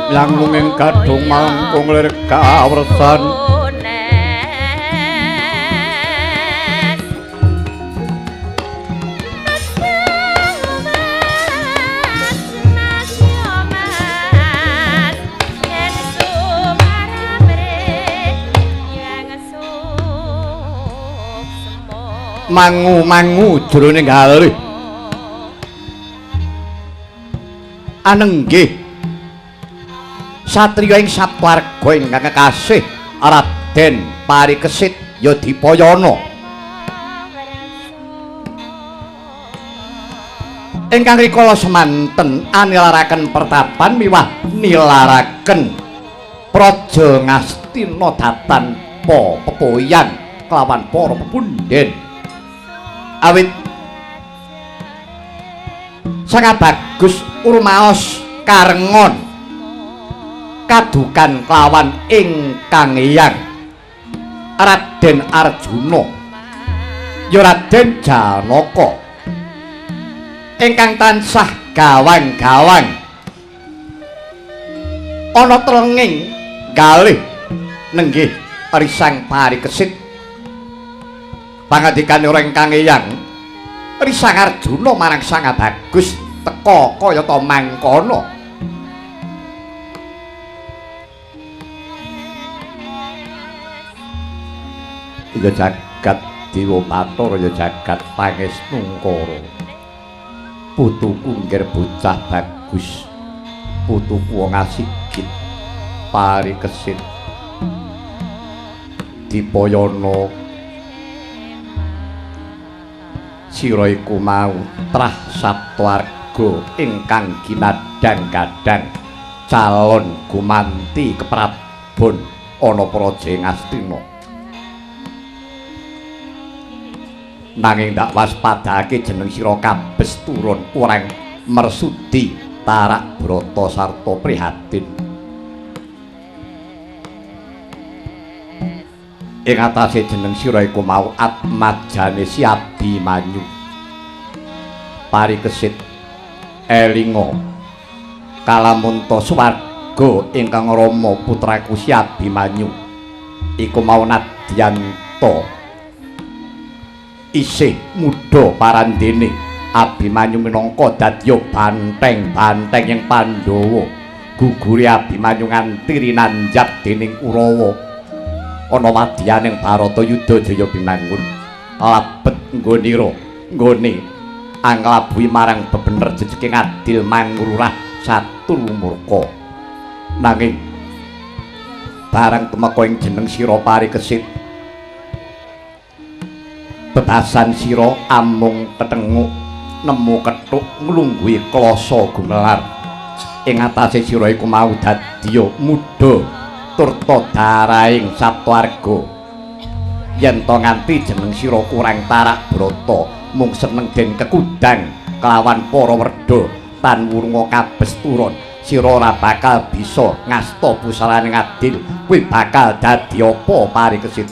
Langlunging gadhung mangkung lir kawersan mangu-mangu jroning galih anenggih satriya ing sawarga ingkang kekasih Raden Parikesit Yadipayana ingkang rikala semanten anilaraken pertapan miwah nilaraken praja Ngastina datan pa pepoyan kelawan para pepundhen awit sanga bagus urmaos karengon kadukan kelawan ingkang eyang Raden Arjuna ya Raden Janaka ingkang tansah gawang-gawang ana trenging galih nenggih Risang Parikesit. Pangandikane ora ingkang eyang Risang Arjuna marang Sang Bagus teka kayata mangkono. Ya jagat Dewa Bathara ya jagat Pangesnungkara. Putuku nggir bocah bagus. Putuku wong asigit Parikesit. Dipayana sira iku mau trah Saptwarga ingkang ginadang-gadang calon gumanti keprabon ana praja Ngastina. Nanging ndak waspadake jeneng sira kabeh turun orang Mersudi tarak brata sarta prihatin. Ing atase jeneng sira iku mau atmajane si Abimanyu. Parikesit elinga kalamunta swarga ingkang rama putraku si Abimanyu iku mau nadyanta isih muda parandene. Abimanyu minangka dadya banteng-banteng ing Pandhawa. Gugure Abimanyu nganti rinanjap dening Kurawa. Ana wadyaning Bharatayuda Jaya Binangun labet nggonira nggone anglabuhi marang bebener jejeke ngadil mangrurah satur murka. Nanging barang tumeka ing jeneng sira Parikesit, bebasan sira amung ketenguk nemu kethuk nglungguhi klasa gumelar. Ing atase sira iku mau dadya mudha turta daraing Saptaarga. Yen to nganti jeneng sira kurang tarak brata, mung seneng den kekudang kelawan para werda tan wurunga kabesturon, sira ora bakal bisa ngasta pusarane ngadil. Kuwi bakal dadi apa Parikesit?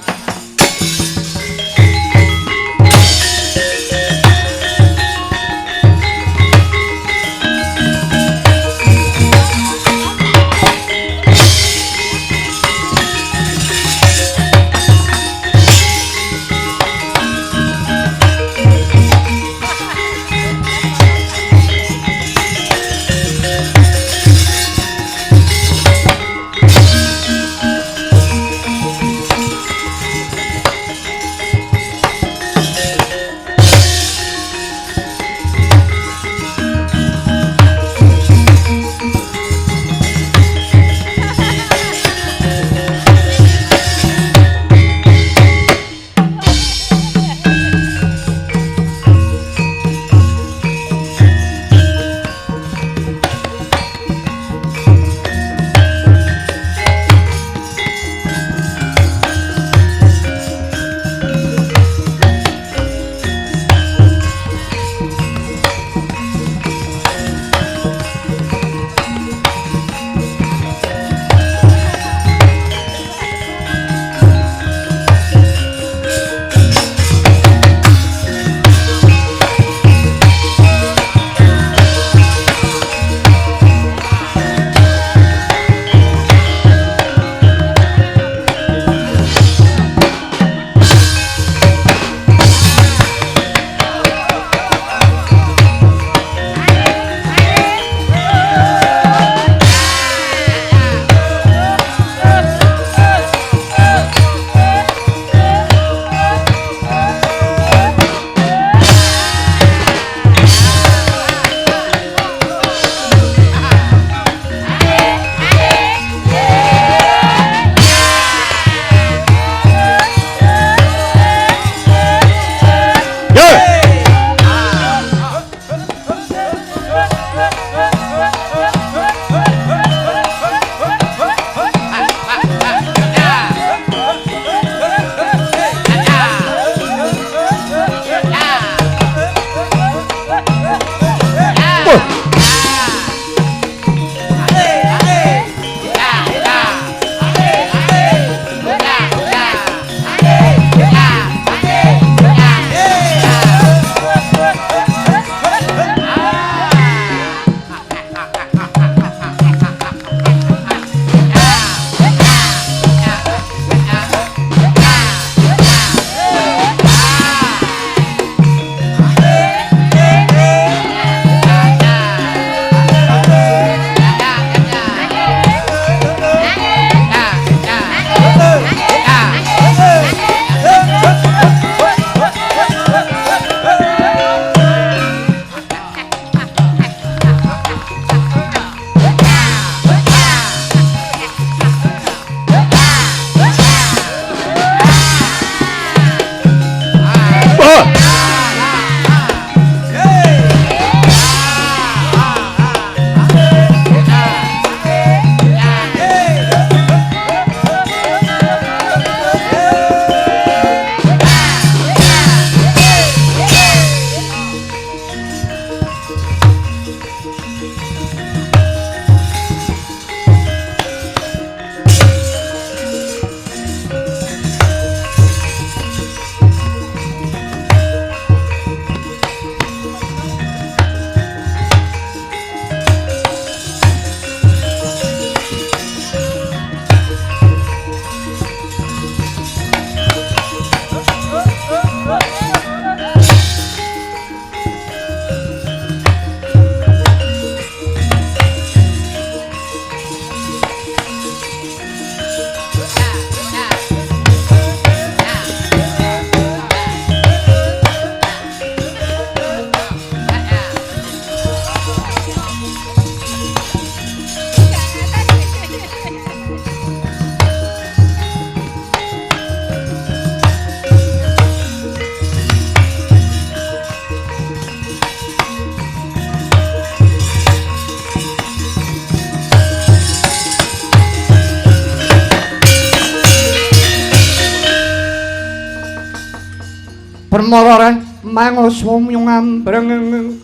Cemara mangosumyung ambreng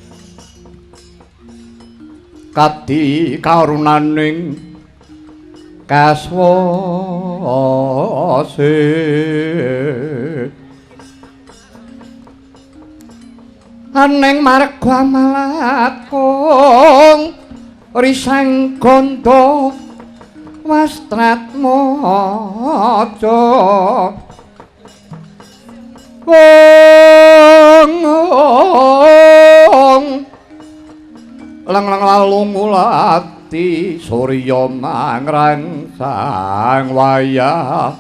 kadi karunaning kaswase aning marga amalakung risang gandha wastratmaja ong lang lang lalung ulati surya mangrang sang wayah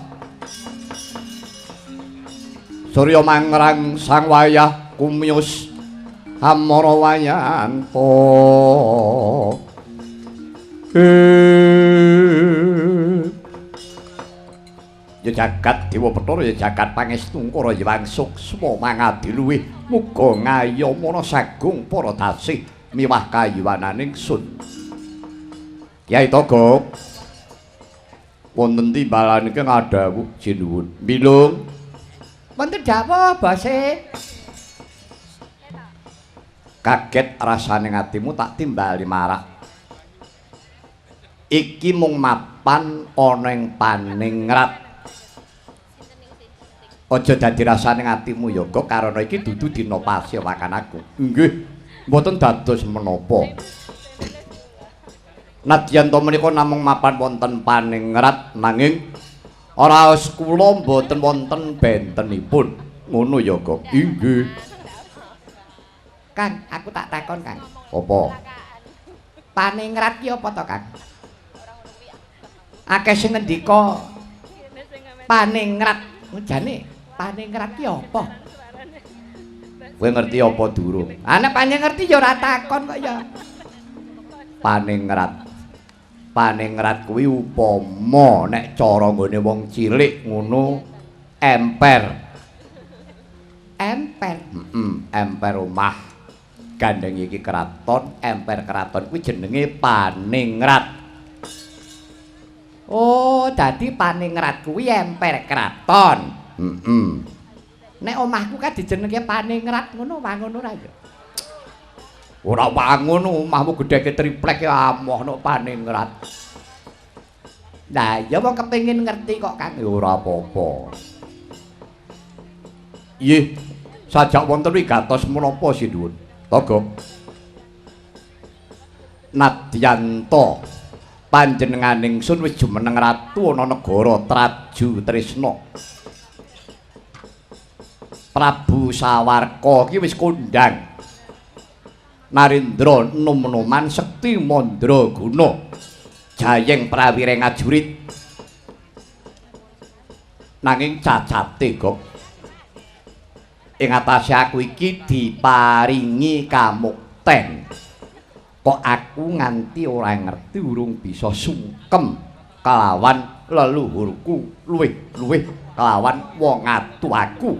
surya mangrang sang wayah kumyus amara wayanto. Ya jagat Dewa Bathara ya jagat pangestu Kara Hyang Suksma mangadiluwih muga ngayomana sagung para dasih miwah kayuwananing sun. Kyai Togok wonten timbalan iki ngadhawuh sinuwun. Bilung wonten dawuh bose. Kaget rasane atimu tak timbali marak. Iki mung mapan ana ing paningrat. Aja dadi rasane atimu ya kok karana iki dudu dina pasewakan aku. Nggih, mboten dados menapa. Nadyan to menika namung mapan wonten paningrat nanging raos kula mboten wonten bentenipun. Ngono ya kok. Inggih. Kang, aku tak takon, Kang. Apa? Paningrat ki apa to, Kang? Akeh sing ngendika paningrat, jane paningrat ki apa? Kowe ngerti apa durung? Ana panjenengan ngerti ya ora takon kok ya. Paningrat. Paningrat kuwi upama nek cara nggone wong cilik ngono emper. Emper. Heeh, emper omah. Gandeng iki keraton, emper keraton kuwi jenenge paningrat. Oh, dadi paningrat kuwi emper keraton. Heeh. Nek omahku kan dijenenge paningrat ngono wangun ora ya? Ora wangun, omahmu gedheke triplek ya amoh nek paningrat. Lah ya wong kepengin ngerti kok, Kang. Ya ora apa-apa. Nggih, sajak wonten wigatos menapa sinuwun? Togok. Nadyanto panjenenganing sun wis jumeneng ratu ana negara Traju Tresna. Prabu Sawarka iki wis kondhang. Narendra nom-noman sekti mandraguna. Jayeng prawire ngajurit. Nanging cacate kok ing atase aku iki diparingi kamukten. Kok aku nganti ora ngerti urung bisa sungkem kelawan leluhurku luwih-luwih kelawan wong atu aku.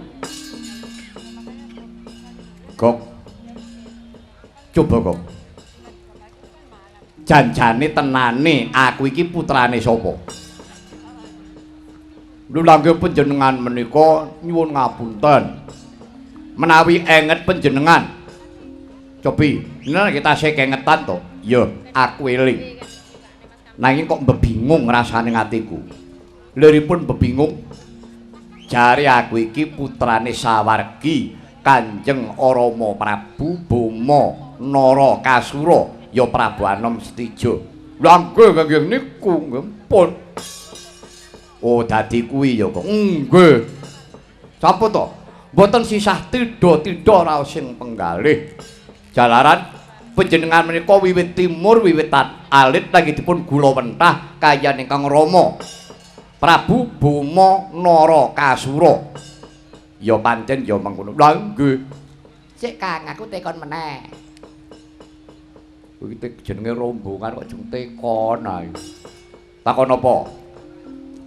Gok. Coba kok. Janjane tenane aku iki putrane sapa? Lho langge panjenengan menika nyuwun ngapunten. Menawi enget panjenengan. Cobi, nek kita tasih kengetan to? Ya, aku eling. Nanging kok mbebingung rasane atiku. Liripun bebingung. Jare aku iki putrane Sawargi, Kanjeng Rama Prabu Boma Narakasura, ya Prabu Anom Setija. Lha nggih nggih niku nggih pun. Oh, dadi kuwi ya kok. Nggih. Sampun to? Mboten sisah tidha-tidha raos sing penggalih. Jalaran panjenengan menika wiwit timur wiwit alit langitipun gula wentah kayan ingkang Rama Prabu Boma Narakasura. Ya pancen ya mengkono. Lha nggih. Sik Kang, aku tekon meneh. Kuwi jenenge rombongan kok jeng tekon ae. Takon apa?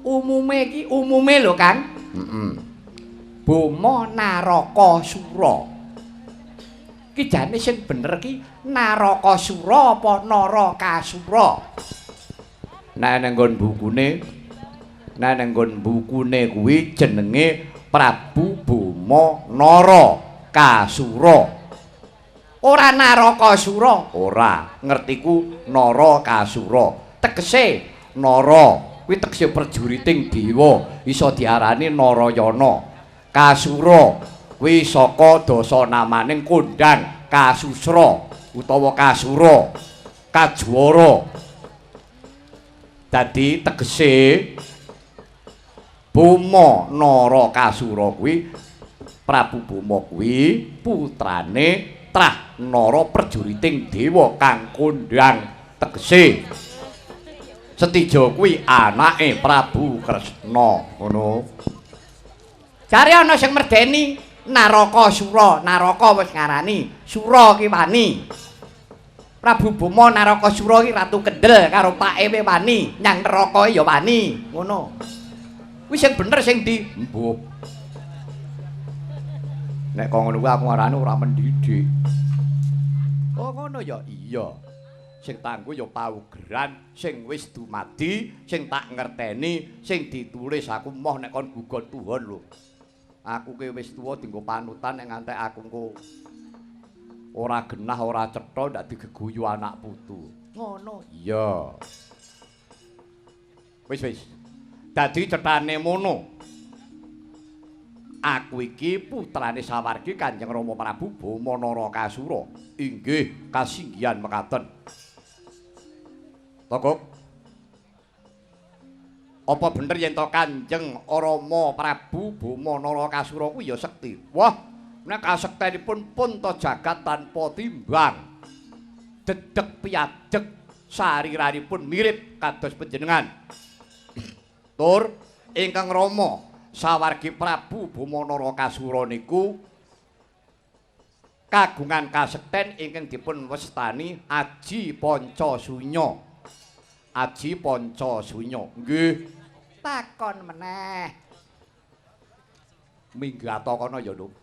Umume iki umume lho, Kang. Heeh. Boma Narakasura. Ki jane sing bener ki Narakasura apa Narakasura? Nek nang nggon bukune, nek nang nggon bukune kuwi jenenge Prabu Boma Boma Nara Kasura. Ora Narakasura. Ora, ngertiku Nara Kasura. Tegese Nara kuwi tegese prajuriting dewa, iso diarani Narayana. Kasura kuwi saka dasa namaning kondhang Kasusra utawa Kasura, Kajuwara. Dadi tegese Boma Nara Kasura kuwi Prabu Boma kuwi putrane Trah Nara prajuriting dewa kang kondhang. Tegese Setija kuwi anake Prabu Kresna, ngono. Jare ana sing merdeni Narakasura, Naraka wis ngarani, Sura ki wani. Prabu Boma Narakasura ki ratu kendel karo pake we wani, nyang neraka ya wani, ngono. Kuwi sing bener sing ndi? Mbuh. Nek kok ngono kuwi aku ngarani ora mendidik. Oh ngono ya? Iya. Sing tanggo ya paugeran sing wis dumadi, sing tak ngerteni, sing ditulis aku moh nek kon gugon tuhon lho. Aku ki wis tuwa dienggo panutan nek ngantek aku engko ora genah ora cetha ndak digeguyu anak putu. Ngono. Iya. Wis wis. Dadi cethane mono. Aku iki putrane sawargi Kanjeng Rama Prabu Boma Narakasura. Inggih, kasinggihan mekaten. Togok. Apa bener yen to Kanjeng Rama Prabu Boma Narakasura kuwi ya sekti? Wah, nek kasektenipun pun to jagat tanpa timbang. Dedeg piadeg sariranipun mirip kados panjenengan. Tur ingkang Rama sawargi Prabu Boma Narakasura niku kagungan kasekten ingkang dipun wastani Aji Pancasunya. Aji Pancasunya. Nggih. Takon meneh. Minggato kono ya, Nduk.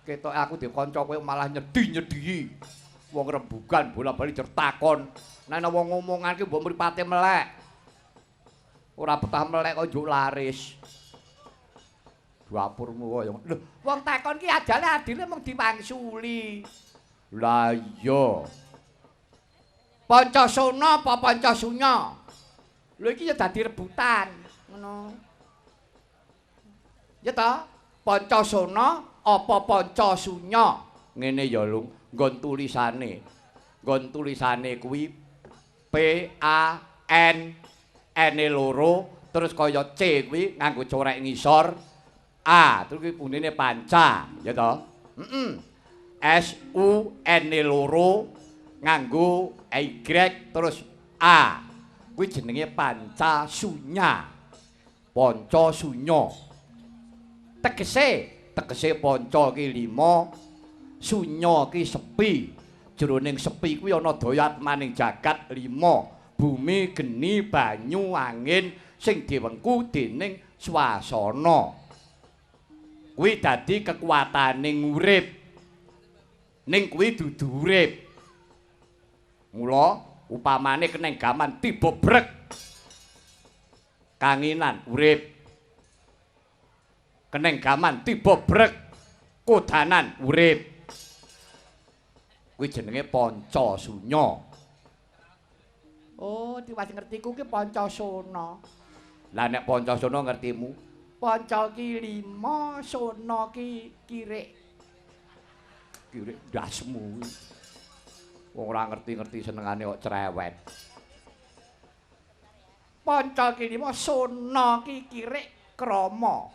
Ketoke aku dhe kanca kowe malah nyedhi-nyedhihi. Wong rembugan bola-bali jer takon. Nek ana wong ngomongan ki mbok mripate melek. Ora betah melek kok njuk laris. Dapurmu kaya lho, wong takon ki ajale adile mung diwangsuli. Lah iya. Pancasona apa Pancasunya? Lho iki ya dadi rebutan, ngono. Ya ta? Pancasona apa Pancasunya? Ngene ya, Lung, nggon tulisane. Nggon tulisane kuwi P A N N loro terus kaya C kuwi nganggo corek ngisor. A terus kuwi punine panca, ya ta? Heeh. S U N loro nganggo Y terus A. Kuwi jenenge Pancasunya. Pancasunya. Tegese, tegese panca ki 5, sunya ki sepi. Jroning sepi kuwi ana dayatmaning jagat 5, bumi, geni, banyu, angin sing diwengku dening swasana. Kuwi dadi kekuatane urip. Ning kuwi dudu urip. Mula upamane keneng gaman tiba brek. Kanginan urip. Keneng gaman tiba brek. Kodanan urip. Kuwi jenenge Pancasunya. Oh, tiwas ngertiku ki Pancasona. Lah nek Pancasona ngertimu? Panca ki 5, sona ki kirik. Kirik ndasmu. Wong ora ngerti-ngerti senengane kok cerewet. Panca ki 5, sona ki kirik krama.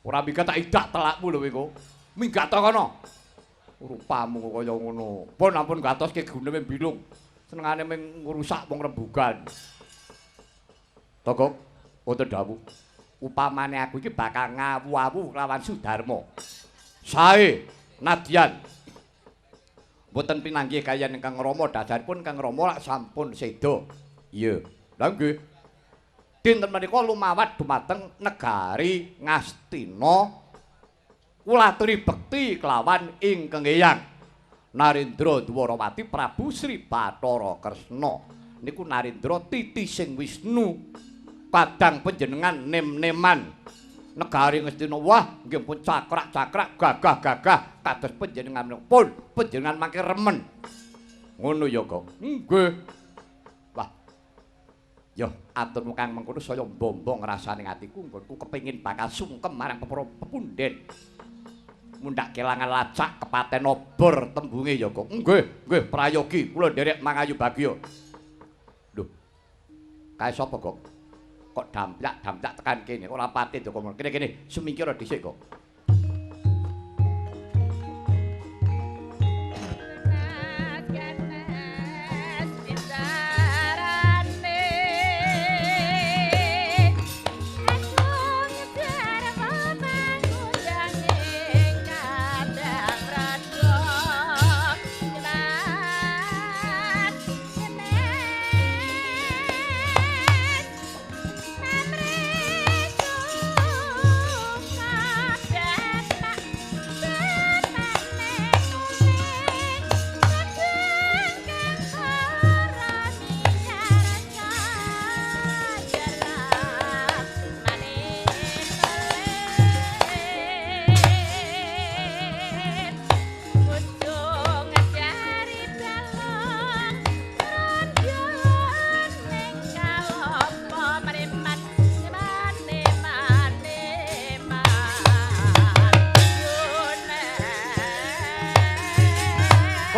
Ora minggat tak idak telakmu lho kowe. Minggat ta kono. Rupamu kaya ngono. Pun ampun gatoske guneme bilung. Senengane mung ngrusak wong rembugan. Togok wonten dawuh. Upamane aku iki bakal ngawu-awu lawan Sudarma. Sae nadyan. Mboten pinanggih kaliyan ingkang Rama, dasaripun Kang Rama lak sampun seda. Iya. Lha nggih. Dinten menika lumawat dumateng negari Ngastina. Kula aturi bekti kelawan ingkang Eyang Narendra Dwarawati Prabu Sri Bathara Kresna. Niku Narendra titising Wisnu. Kadang panjenengan nem-neman Negari Ngastina wah nggih pun cakrak-cakrak gagah-gagah kados panjenengan pun panjenengan mangke remen. Ngono ya, Kok. Nggih. Wah. Yo aturmu kang mengkono saya mbombong rasane atiku nggonku kepengin bakal sungkem marang para pepunden. Mundhak kelangan lacak kepaten obor tembunge ya, Kok. Nggih, nggih prayogi kula nderek mangayu bagya. Lho. Kae sapa, Kok? Kok damplak-damplak tekan kene ora pati ndoko. Kene-kene sumingkir dhisik kok.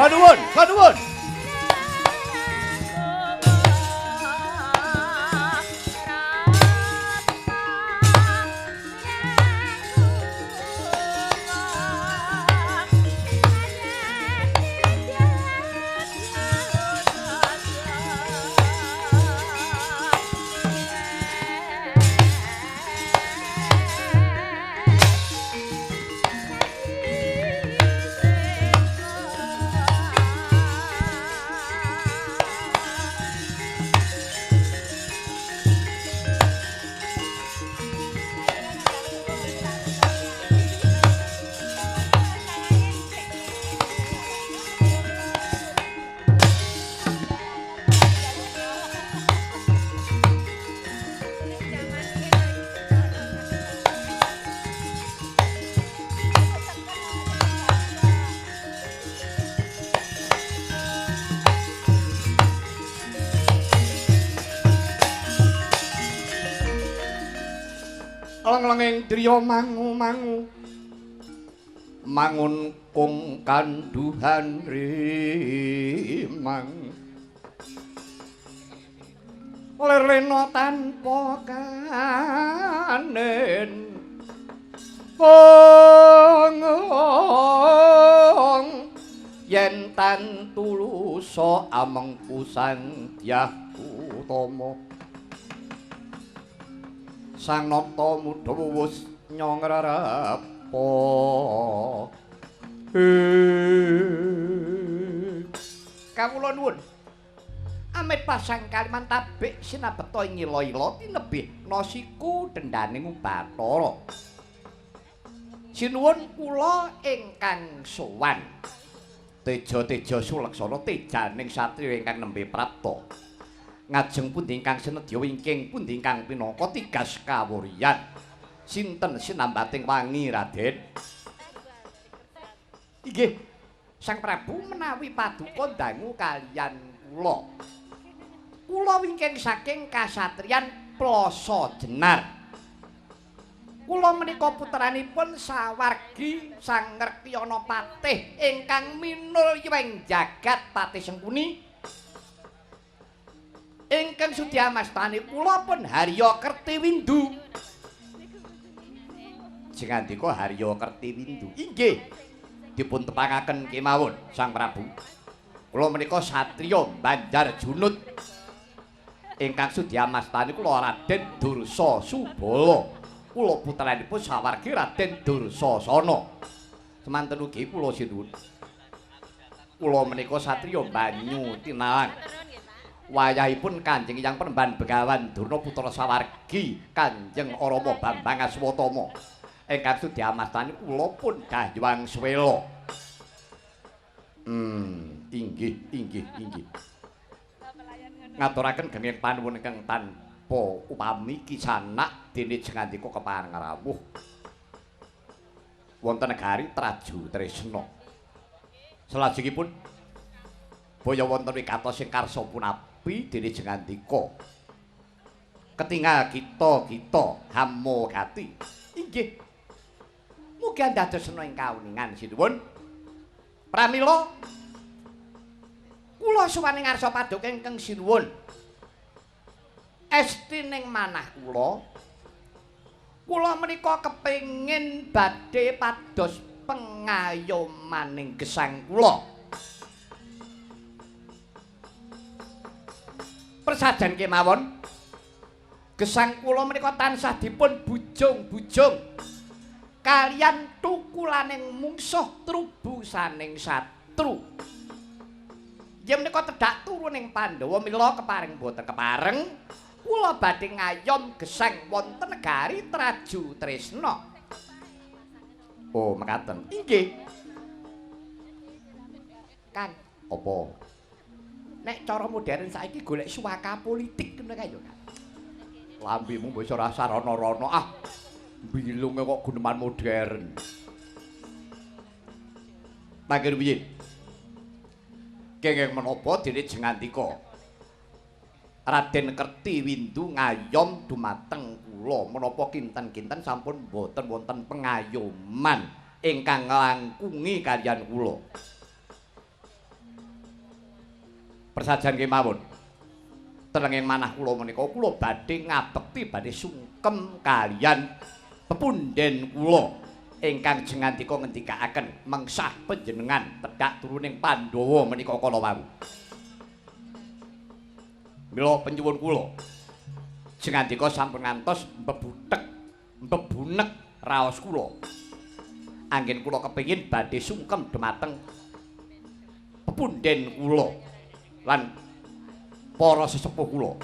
Nuwun, nuwun. Leng-lenging driya mangu-mangu mangun kung kanduhan rimang lerlena tanpa kanen ong yen tan tulusa amengku Sang Dyah Utama. Sang Nata mudha wuwus nyongrarapa. Kawula nuwun. Amit pasang kaliman tabik sinabeta ing ila-ila tinebih nasiku dendaning Bathara. Sinuwun kula ingkang sowan. Teja-teja sulaksana tejaning satriya ingkang nembe prapta. Ngajeng pundi ingkang senedya wingking pundi ingkang pinangka tigas kawuryan. Sinten sinambating wangi Raden? Inggih, Sang Prabu menawi paduka dangu kaliyan kula. Kula wingking saking kasatriyan Plasa Jenar. Kula menika putranipun sawargi Sang Ngertiyana Patih ingkang minul yweng jagat Patih Sengkuni. Ingkang sudi amastani kula pun Harya Kertiwindu. Jengandika Harya Kertiwindu. Inggih. Dipun tepangaken kemawon Sang Prabu. Kula menika satriya Banjar Junut. Ingkang sudi amastani kula Raden Dursa Subala. Kula putranipun sawargi Raden Dursasana. Semanten ugi kula sinuwun. Kula menika satriya Banyu Tinalang. Wayahipun Kanjeng Hyang Penemban Begawan Durna putra sawargi Kanjeng Rama Bambang Aswatama. Ingkang sudi amastani kula pun Dahyang Swela. Inggih, inggih, inggih. Ngaturaken genging panuwun ingkang tan Menapa upami kisanak dene jengandika kepareng rawuh wonten negari Traju Tresna. Salajengipun baya wonten wigatos sing karsa punapi dene jengandika ketingal kita-kita hamogati. Inggih. Mugi andadosna ing kauningan sinuwun. Pramila kula suwan ing ngarsa paduka ingkang sinuwun. Estining manah kula, kula menika kepengin badhe pados pengayomaning gesang kula. Persajan kemawon, gesang kula menika tansah dipun bujung-bujung kaliyan tukulaning mungsuh trubusaning satru. Yen menika tedhak turuning Pandhawa mila kepareng boten kepareng kula badhe ngayom gesang wonten negari Traju Tresna. Oh, mekaten. Inggih. Kang, apa? Nek cara modern saiki golek suaka politik ngono kae ya, Kang. Lambemu mbok ora sarana-rana ah. Bilunge kok guneman modern. Mangke piye? Kenging menapa dene jengandika Raden Kerti Windu ngayom dumateng kula menapa kinten-kinten sampun boten wonten pengayoman ingkang nglangkungi kaliyan kula. Persajan kemawon. Tenenging manah kula menika kula badhe ngabekti badhe sungkem kaliyan pepunden kula ingkang jengandika ngendikaaken mengsah panjenengan tedhak turuning Pandhawa menika kala wau. Mila penyuwun kula jengandika sampun ngantos mbebutek mbebunek raos kula. Anggen kula kepengin badhe sungkem dumateng pepunden kula lan para sesepuh kula.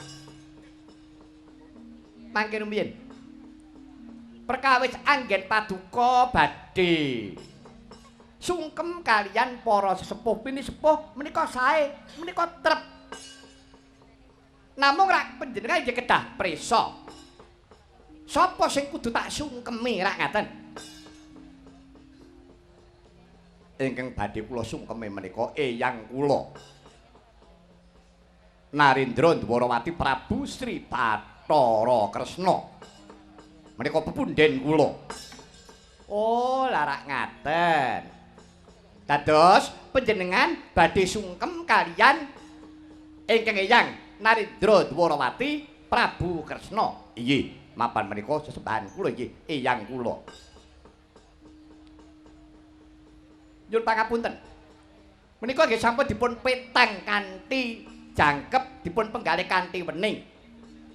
Mangke rumiyin perkawis anggen paduka badhe sungkem kaliyan para sesepuh pinisepuh menika sae, menika trep. Namung rak panjenengan nggih kedah prisa. Sapa sing kudu tak sungkemi rak ngaten? Ingkang badhe kula sungkemi menika eyang kula Narendra Dwarawati Prabu Sri Bathara Kresna. Menika pepunden kula. Oh, larak ngaten. Dados panjenengan badhe sungkem kaliyan ingkang eyang Narendra Dwarawati Prabu Kresna. Inggih, mapan menika sesembahan kula inggih eyang kula. Nyuwun pangapunten. Menika nggih sampun dipun petang kanthi jangkep, dipun penggalih kanthi wening.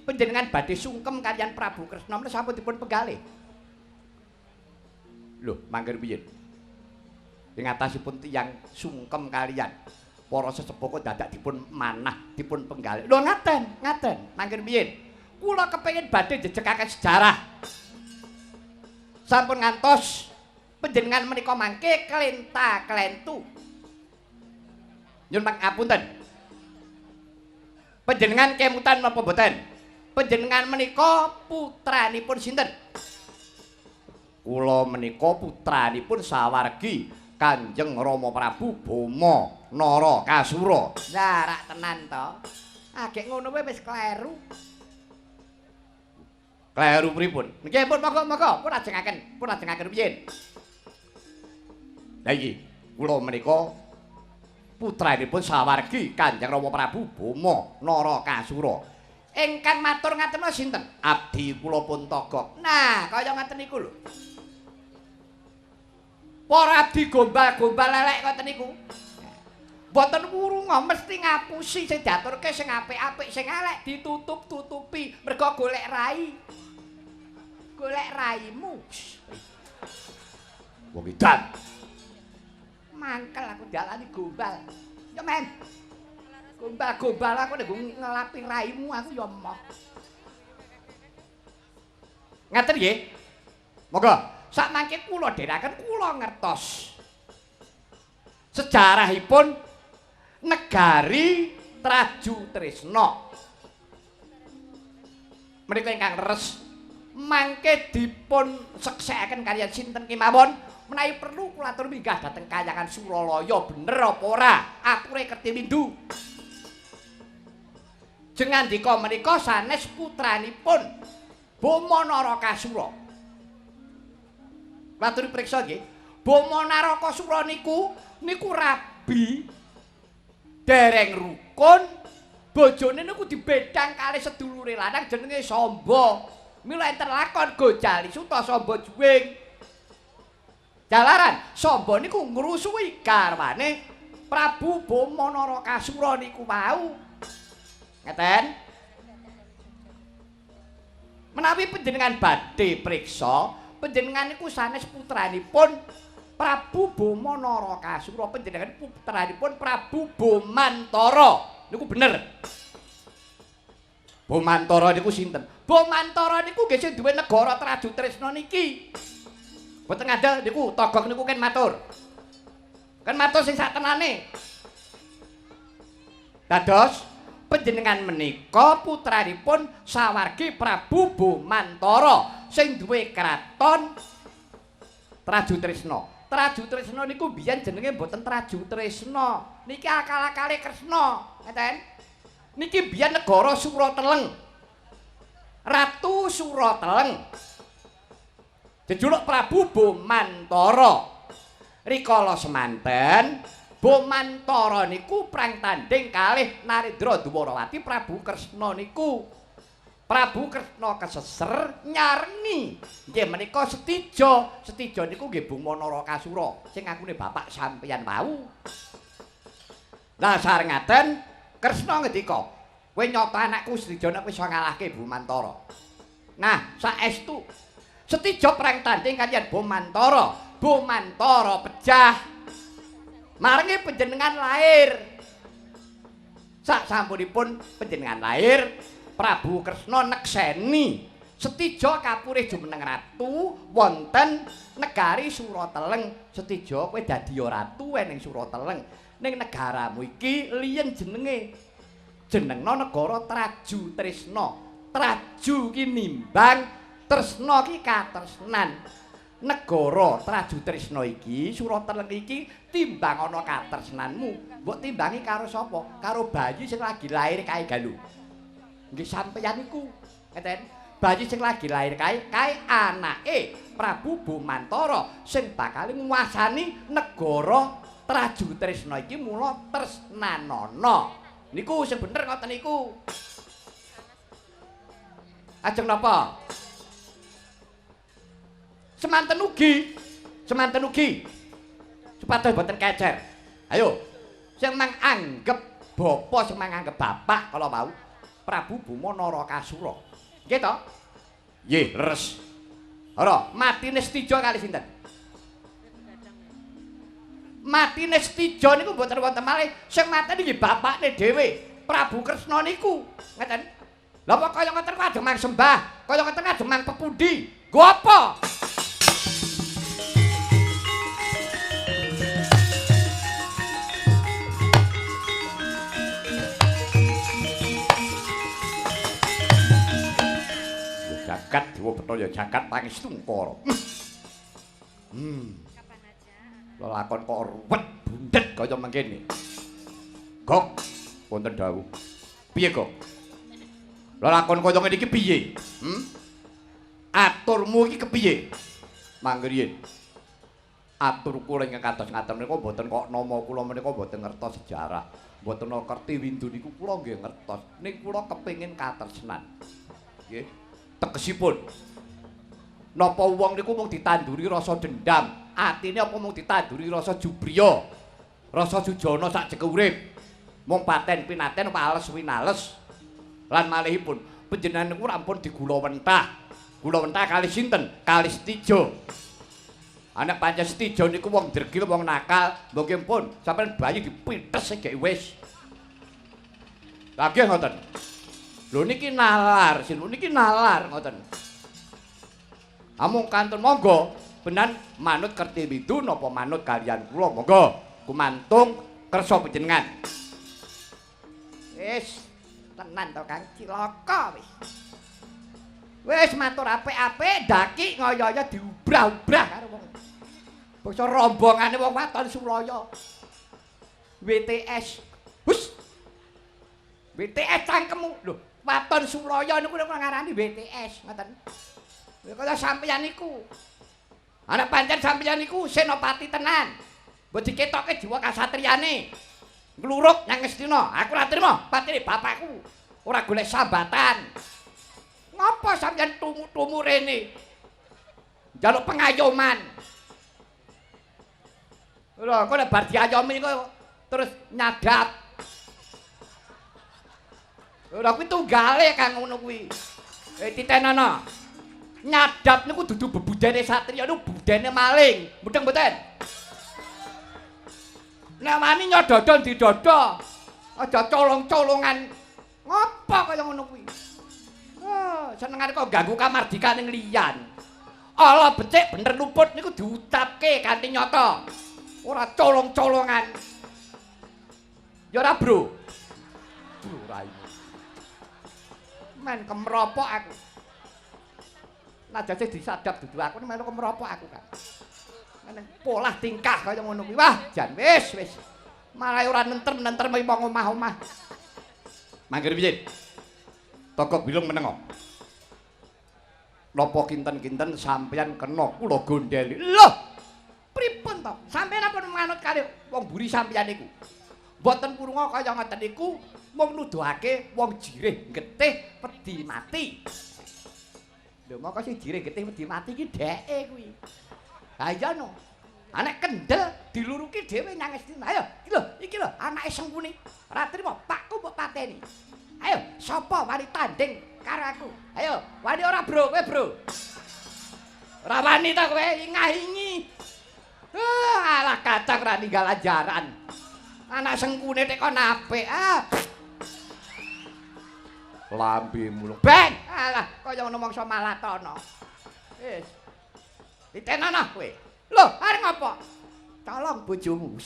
Panjenengan badhe sungkem kaliyan Prabu Kresna menika sampun dipun penggalih. Lho, mangke piye? Ing atasipun tiyang sungkem kaliyan para sesepuh kok dadak dipun manah, dipun penggalih. Lho ngaten, ngaten. Mangke piye? Kula kepengin badhe jejekaken sejarah. Sampun ngantos panjenengan menika mangke klenta-klentu. Nyuwun pangapunten. Panjenengan kemutan napa mboten? Panjenengan menika putranipun sinten? Kula menika putranipun sawargi Kanjeng Rama Prabu Boma Narakasura. Lah rak tenan to. Agek ngono wae wis kleru. Kleru pripun? Nggih pun monggo-monggo, pun ajengaken, pun ajengaken rumiyin. Lah iki kula menika putranipun sawargi Kanjeng Rama Prabu Boma Narakasura. Ingkang matur ngaten sinten? Abdi kula pun Togok. Nah, kaya ngaten niku lho. Para abdi gombal-gombal elek ngoten niku. Mboten wurunga mesti ngapusi sing diaturke sing apik-apik, sing elek ditutup-tutupi mergo golek rai. Golek raimu. Wong edan. Mangkel aku dialani gombal. Ya men. Gombal-gombal aku nek ngelapi raimu aku ya emoh. Ngaten nggih. Monggo, sakmangke kula dherekaken kula ngertos sejarahipun negari Traju Tresna. Menika ingkang leres mangke dipun seksekaken kaliyan sinten kemawon. Menawi perlu kula atur minggah dhateng kayangan Suralaya, bener apa ora? Ature Kerti Windu. Jengandika menika sanes putranipun Boma Narakasura. Kula aturi priksa nggih. Boma Narakasura niku niku rabi dereng rukun, bojone niku dibedhang kalih sedulure lanang jenenge Samba. Mila enten lakon Gojali Suta Samba Juwing. Jalaran Samba niku ngrusuhi garwane Prabu Boma Narakasura niku wau. Ngeten. Menawi panjenengan badhe priksa, panjenengan niku sanes putranipun Prabu Boma Narakasura, panjenengan putranipun Prabu Bomantara. Niku bener. Bomantara niku sinten? Bomantara niku nggih sing duwe negara Traju Tresna niki. Mboten ngandel niku togok niku ken matur. Ken matur sing sak tenane. Dados panjenengan menika putranipun sawargi Prabu Bomantara sing duwe kraton Traju Tresna. Traju Tresna niku biyen jenenge mboten Traju Tresna. Niki akal-akale Kresna, ngeten. Niki biyen negara Surateleng. Ratu Surateleng. Jejuluk Prabu Bomantara. Rikala semanten Bomantara niku prang tanding kalih Narendra Dwarawati Prabu Kresna niku. Prabu Kresna keseser nyarengi nggih menika Setija. Setija niku nggih Boma Narakasura sing ngakune bapak sampeyan wau. Lah sareng ngaten Kresna ngendika, "Kowe nyata anakku Setija nek iso ngalahke Bomantara." Nah, saestu Setija perang tanding kaliyan Bomantara. Bomantara pejah. Marengi panjenengan lahir. Sak sampunipun panjenengan lahir, Prabu Kresna nekseni Setija kapurih jumeneng ratu wonten negari Surateleng. Setija kowe dadi ratu ning Surateleng. Ning negaramu iki liyen jenenge. Jenengna negara Traju Tresna. Traju ki nimbang, Tresna ki katresnan. Negara Traju Tresna iki, Surateleng iki timbang ana katresnanmu. Mbok timbangi karo sapa? Karo bayi sing lagi lahir kae galu. Nggih sampeyan iku. Ngeten. Bayi sing lagi lahir kae, kae anake Prabu Bomantara sing bakal nguasani negara Traju Tresna iki, mula tresnanana. Niku sing bener ngoten niku. Ajeng napa? Semanten ugi, semanten ugi. Supados boten kecer. Ayo. Sing mang anggep bapa, sing mang anggep bapak kala wau Prabu Boma Narakasura. Nggih to? Nggih, leres. Ora, matine Setija kali sinten? Matine Setija niku mboten wonten malih, sing mateni nggih bapakne dhewe, Prabu Kresna niku. Ngeten. Lha kok kaya ngoten kok ajeng mang sembah, kaya ngoten ajeng mang pepundi? Nggo apa? Jagat Dewa Betara jagat pangestungkara. Lelakon kok ruwet bundet kaya mangkene. Gok, wonten dawuh. Piye, Gok? Lelakon kaya ngene iki piye? Aturmu iki kepiye? Mangriyin. Atur kula ingkang kados ngaten menika mboten kok nama kula menika mboten ngertos sejarah. Mboten ngerti windu niku kula nggih ngertos. Ning kula kepengin katresnan. Nggih. Tegesipun napa wong niku mung ditanduri rasa dendam, atine apa mung ditanduri rasa jubriya, rasa sujana sak jeke urip, mung paten pinaten wales winales. Lan malihipun panjenengan niku rampun digula wentah. Gula wentah kalih sinten? Kalih Setija. Anak pancen Setija niku wong dregil, wong nakal, mbok nggih pun sampeyan bayi dipites gek wis. Lha nggih ngoten. Lho niki nalar, sin niki nalar ngoten. Amung kantun monggo benan manut Kerti Windu napa manut kaliyan kula monggo gumantung kersa panjenengan. Wis tenan to Kang, cilaka wis. Wis matur apik-apik, ndaki ngoyo-oyo diubrah-ubrah karo wong. Bangsa rombongane wong waton Sulaya. WTS. Hus. WTS cangkemmu. Lho, waton Sulaya niku nek ngarani WTS, ngoten. Lha kaya sampeyan niku. Ana pancen sampeyan niku senopati tenan. Mbok diketoke jiwa kasatriyane. Ngluruk nang Ngastina. Aku ora trima patine bapakku. Ora golek sambatan. Ngapa sampeyan tumu-tumu rene? Njaluk pengayoman. Lho, kok nek bar diayomi kok terus nyadap. Ora kuwi tunggale kang ngono kuwi. Eh titenana. Nyadap niku dudu bebudene satriya niku budene maling. Mudeng mboten? Nek wani nyododo didodo. Aja colong-colongan. Ngopo kaya ngono kuwi? Oh, senengane kok ganggu kamardikane liyan. Ala becik bener luput niku diucapke kanthi nyata. Ora colong-colongan. Ya ora, Bro. Bro raimu. Men kemropok aku. Najase disadap dudu aku melu kemropok aku kan. Meneng polah tingkah kaya ngono kuwi. Wah, jan wis wis. Malah ora nentrem-nentrem wong omah-omah. Mangger piye? Togok bilung menengo. Napa kinten-kinten sampeyan kena kula gondeli? Loh, pripun to? Sampeyan apa manut karo wong mburi sampeyan niku? Mboten purunga kaya ngoten niku, mung nuduhake wong jirih getih wedi mati. Lho, moko sing jirih getih wedi mati iki dheke kuwi. Ha iya no. Anek kendel diluruki dhewe nang Ngastina. Ayo, iki lho, iki lho anake Sengkuni. Ora trimo, pakku mbok pateni. Ayo, sapa wani tanding karo aku? Ayo, wani ora, Bro? Kowe, Bro. Ora wani ta kowe ingah-ingi. Ah, alah kacang ora ninggal ajaran. Anak Sengkune tek kon apik. Ah. Lambemu lho. Ben, alah kaya ngono mangsa malatana. Wis. Ditenono kowe. Lho, arep ngopo? Colong bojomu.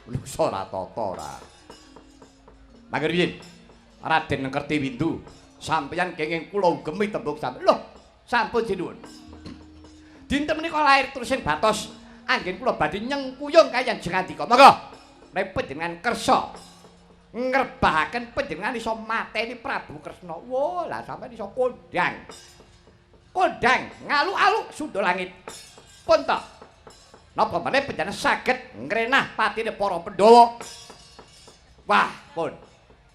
Menungso ora tata ora. Mangger piye? Raden Kertiwindu, sampeyan kenging kula ugemi tembung sampeyan. Lho, sampun sinuwun. Dinten menika lair terusing batos anggen kula badhe nyengkuyung kaliyan Jengandika. Monggo. Nek panjenengan kersa ngrebahaken panjenengan iso mateni Prabu Kresna. Wah, lah sampeyan iso kondang. Kondang ngalu-alu sundha langit. Pun to. Napa meneh panjenengan saged ngrenah patine para Pandhawa? Wah, pun.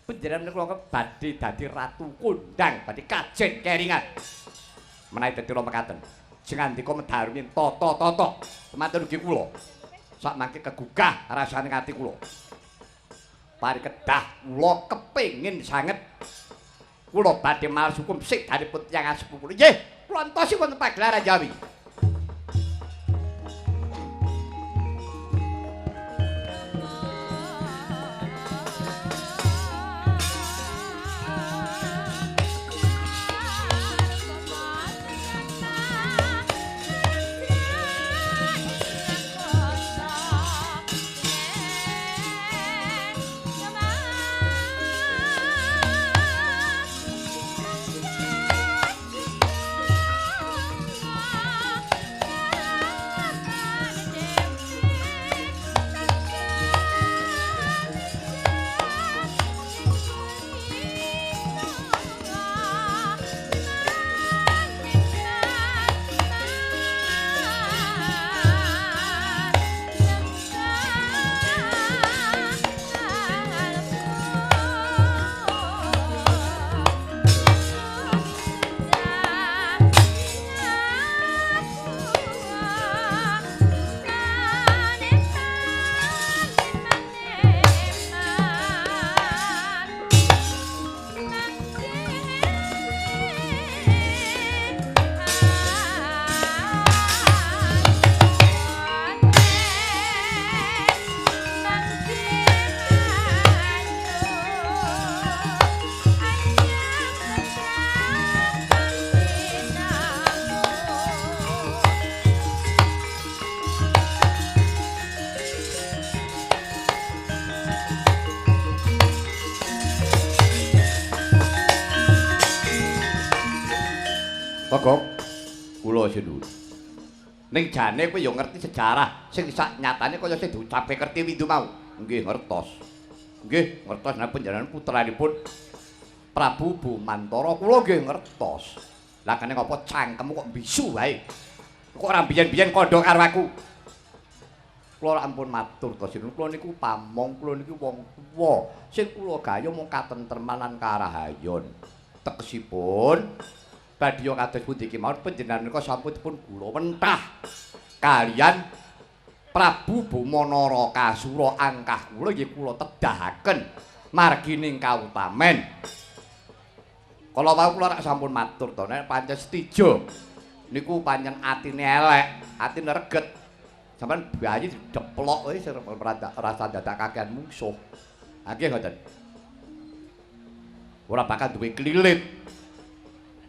Panjenengan kula badhe dadi ratu kondang, badhe kajen keringan. Menawi dadi kula mekaten. Jengandika medhar rumiyin tata-tata. Semanten ugi kula. Sak mangke kegugah rasane ati kula. Pari kedah kula kepengin sanget kula badhe maos hukum sedanipun tiyang asepuh kula. Nggih, kula entosi wonten pagelaran Jawi. Yeah. Togok kula sinuwun. Ning jane kowe ya ngerti sejarah sing sak nyatane kaya sing diucapke Kertiwindu mau. Nggih ngertos. Nggih ngertos nek panjenengan putranipun Prabu Bumantara kula nggih ngertos. Lah kene ngapa cangkemmu kok bisu wae? Kok ora biyen-biyen kandha karo aku? Kula ampun matur to sinuwun, kula niku pamong, kula niku wong tuwa. Sing kula gayuh mung katentreman lan karahayon. Tegesipun badya kados pundi kemawon panjenengan menika sampun dipun gula mentah kalian Prabu Boma Narakasura angkah kula nggih kula tedahaken margining kautamen. Kala wau kula rak sampun matur to nek pancen setija niku pancen atine elek, atine reget. Sampeyan bayi dideplok wae rasa dadak kakean mungsuh. Ha nggih ngoten. Ora bakal duwe klilit.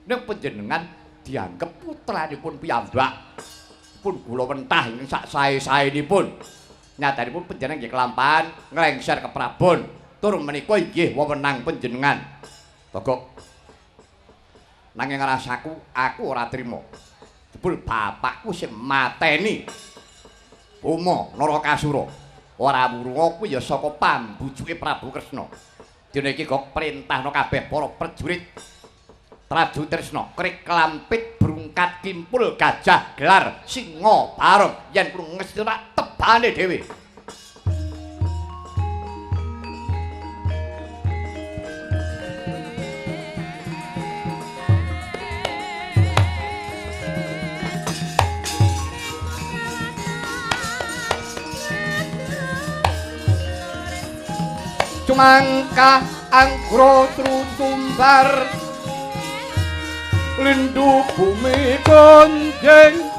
Nek panjenengan dianggep putranipun piyambak pun gula mentah ing sak sae-saenipun. Nyatanipun panjenengan nggih kelampahan nglengser keprabon tur menika inggih wewenang panjenengan. Togok. Nanging rasaku aku ora trima. Jebul bapakku sing mateni Boma Narakasura. Ora wurunga kuwi ya saka pambujuke Prabu Kresna. Dene iki kok perintahno kabeh para prajurit Traju Tresna, krik klampit, brungkat, kimpul, gajah, gelar, singa, barong, yen kuwi ngesti rak tebane dhewe. Cumangkah anggra trutumbar lindu bumi gonjeng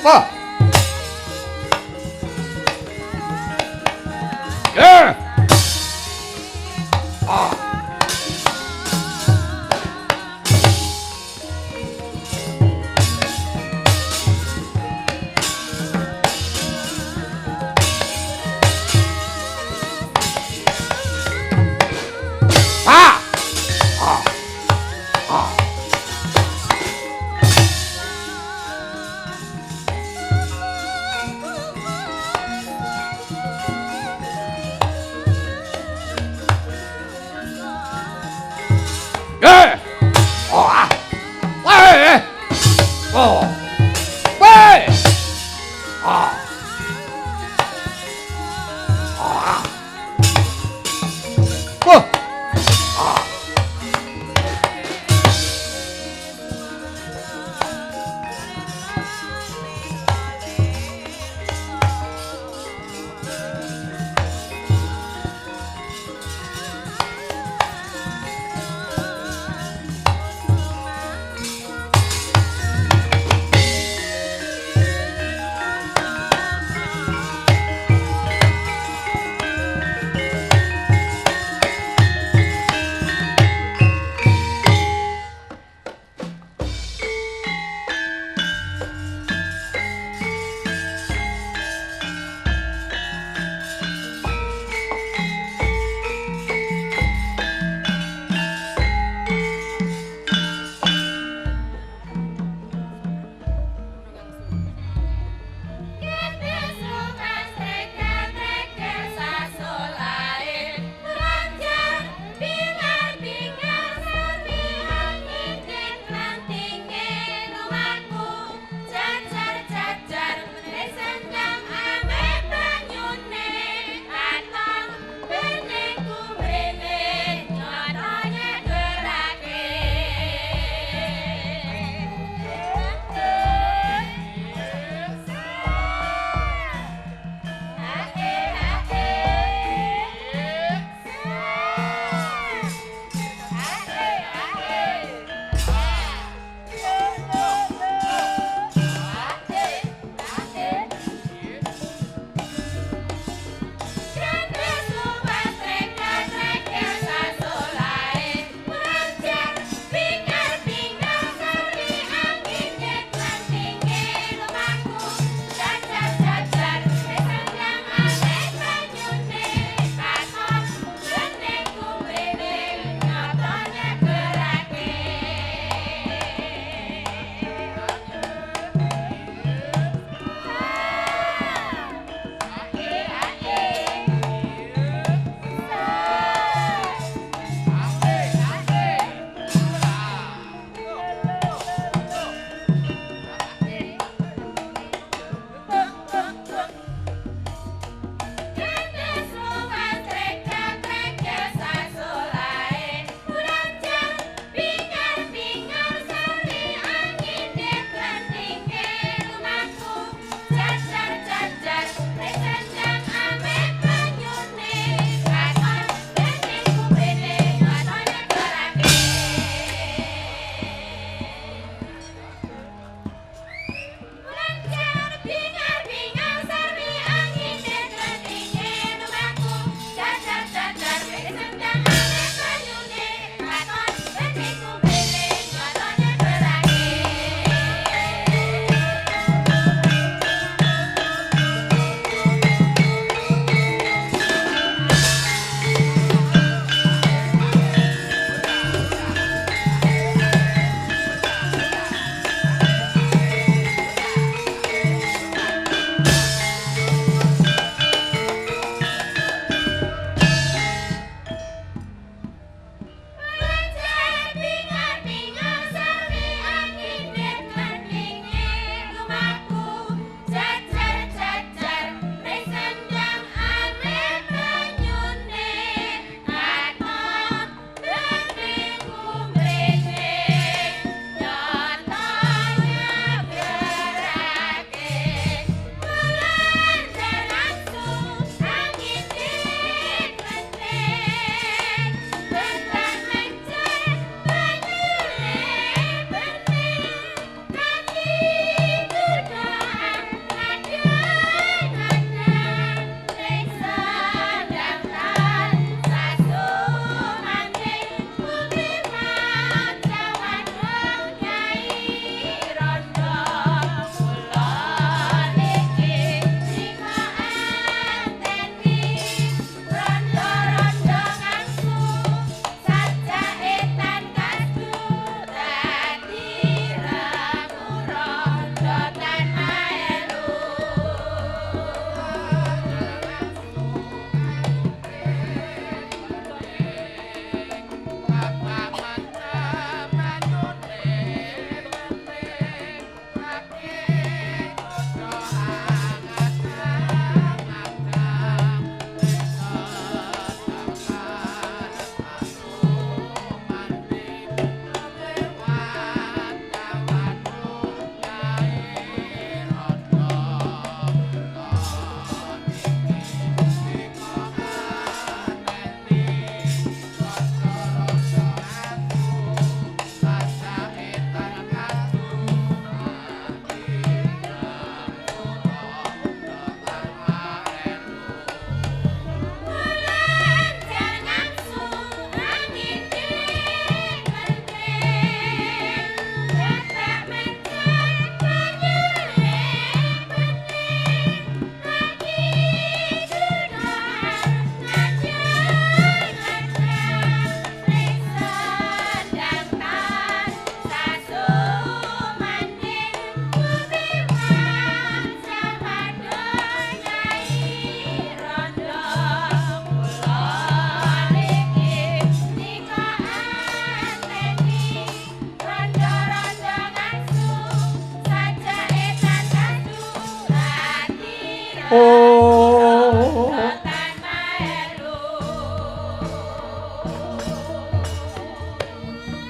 Wah. Yeah. Ah. Ah. Ah. Ah.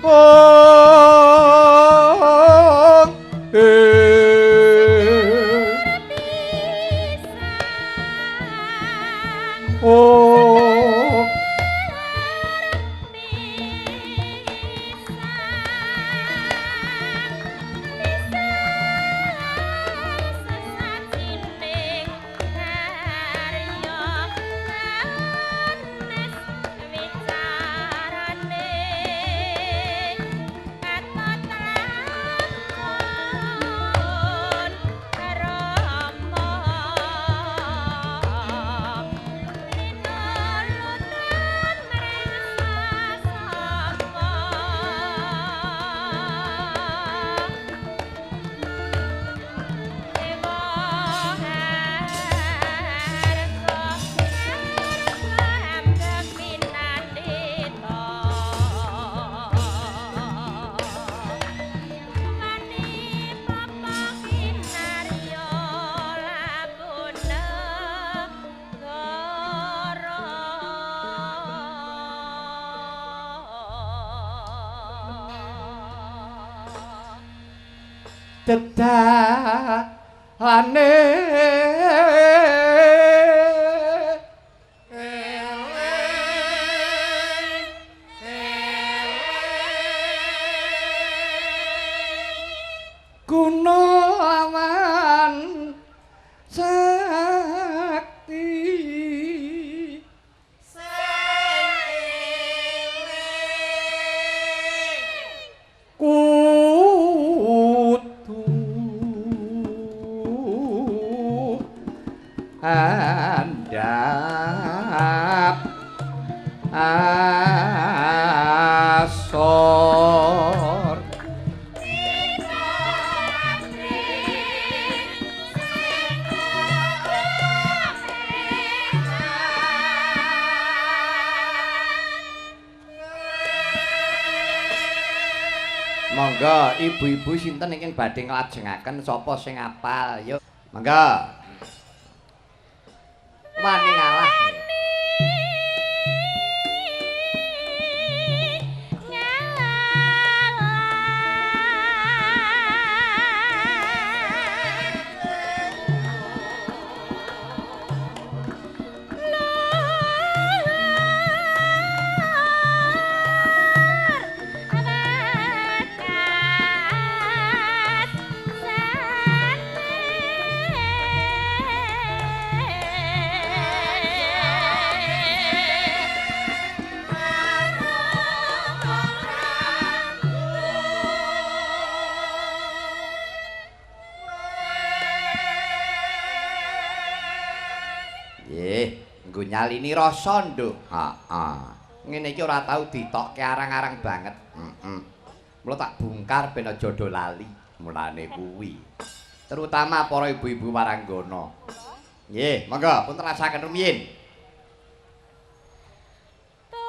Oh, oh. Dedalane gunawan sakti kudu andhap asor. Monggo ibu-ibu sinten ingkang badhe nglajengaken sapa sing apal yuk. Monggo. Wani ngalah. Nggih, nggo nyalini rasa, Nduk. Heeh. Ngene iki ora tau ditokke arang-arang banget. Heeh. Mula tak bongkar ben aja do lali. Mulane kuwi. Terutama para ibu-ibu waranggana. Nggih, monggo pun terasaken rumiyin.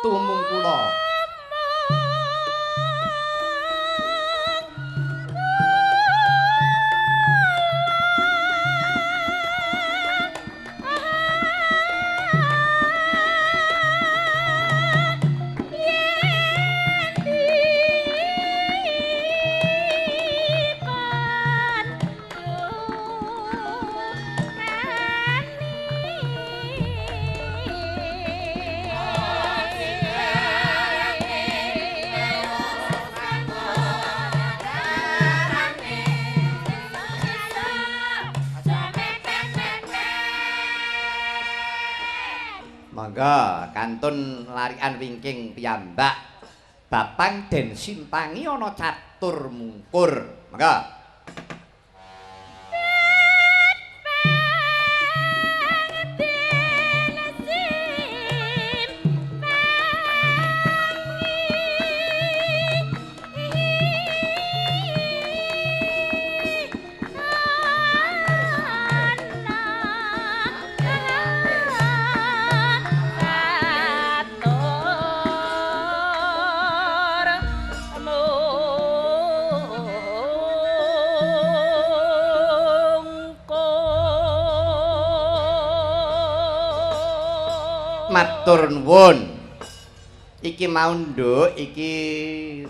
Tumung kula. Monggo kantun larikan wingking piyambak. Bapang den simpangi ana catur mungkur. Monggo. Matur nuwun. Iki mau nduk, iki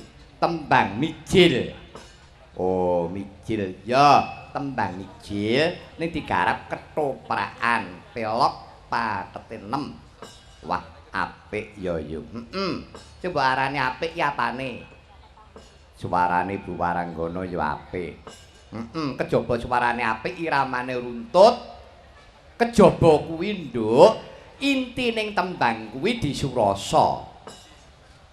Tembang mijil. Oh, mijil. Ya, tembang mijil ning digarap ketoprakan, pelok patete 6. Wah, apik ya, Yung. Heeh. Coba arane apik ya apane? Suarane Bu Waranggana ya apik. Heeh, kejaba suarane apik, iramane runtut. Kejaba kuwi, Nduk, intining tembang kuwi disurasa.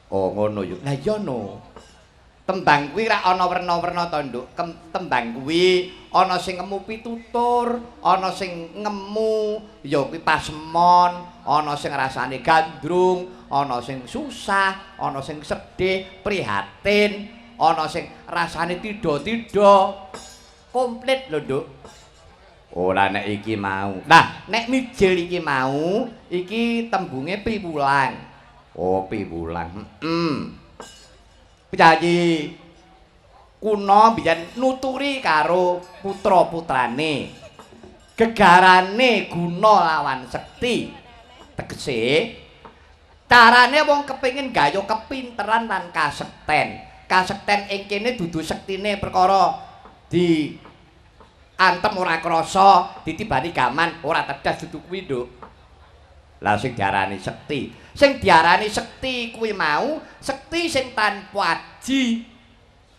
Oh, ngono yo. Lah iya no. Tembang kuwi rak ana werna-werna to, Nduk. Tembang kuwi ana sing ngemu pitutur, ana sing ngemu ya kuwi pasemon, ana sing rasane gandrung, ana sing susah, ana sing sedih, prihatin, ana sing rasane tida-tida. Komplit lho, Nduk. Ora nek iki mau. Nah, nek mijil iki mau, iki tembunge piwulang. Oh, piwulang. Heeh. Piyayi kuna biyen nuturi karo putra-putrane. Gegarane guna lawan sekti. Tegese carane wong kepengin gayuh kepinteran lan kasekten. Kasekten ing kene dudu sektine perkara di antem ora krasa, ditibani gaman ora tedas, dudu kuwi, Nduk. Lah sing diarani sekti, sing diarani sekti kuwi mau sekti sing tanpa aji,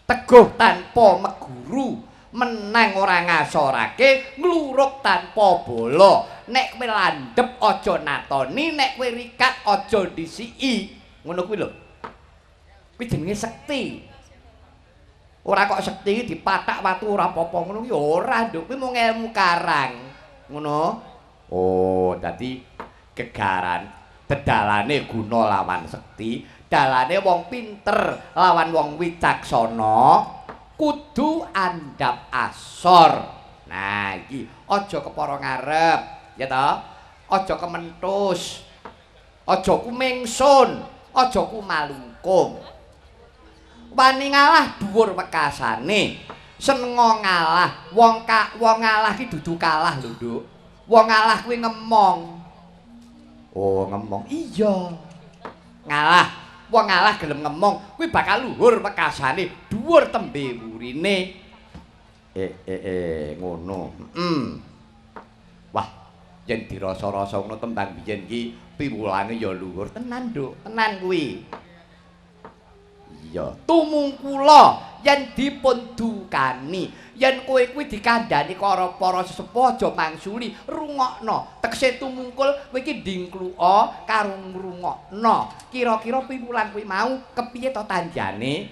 teguh tanpa meguru, menang ora ngasorake, ngluruk tanpa bala. Nek kowe landhep aja natoni, nek kowe rikat aja ndisiki. Ngono kuwi lho. Kuwi jenenge sekti. Ora kok sekti dipathak watu ora apa-apa ngono kuwi ora, Nduk. Kuwi mung ilmu karang. Ngono. Oh, dadi gegaran dedalane guna lawan sekti, dalane wong pinter lawan wong wicaksana kudu andhap asor. Nah, iki aja kepara ngarep, ya toh? Aja kementus. Aja kumingsun, aja kumalungkung. Wani ngalah dhuwur wekasane. Senenga ngalah. Wong ngalah ki dudu kalah lho, Nduk. Wong ngalah kuwi ngemong. Oh, ngemong. Iya. Ngalah. Wong ngalah gelem ngemong, kuwi bakal luhur wekasane, dhuwur tembe wurine. Ngono. Heeh. Wah, yen dirasa-rasa ngono tembang biyen ki piwulange ya luhur tenan, Nduk. Tenan kuwi. Iya, tumungkula yen dipun dukani, yen kowe kuwi dikandhani karo para sesepuh aja mangsuli, rungokno. Tegese tumungkul kowe iki ndingkluka karo ngrungokno. Kira-kira piwulang kuwi mau kepiye to tanjane?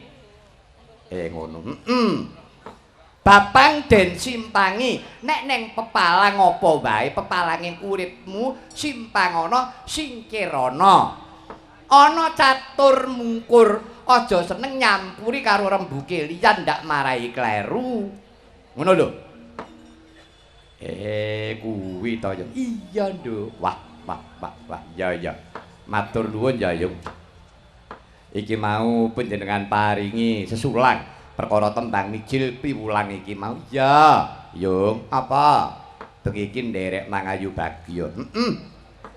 Ngono. Heeh. Bapang den simpangi, nek neng pepalang apa wae, pepalange uripmu simpangana, singkirana. Ana catur mungkur, aja seneng nyampuri karo rembuke liyan ndak marai kleru. Ngono lho. Kuwi to ya. Iya, Nduk. Wah, wah, wah, wah. Ya, ya. Matur nuwun ya, Yung. Iki mau panjenengan paringi sesulang perkara tembang mijil piwulang iki mau. Ya, Yung. Apa? Bengi iki nderek mangayu bagya. Heeh.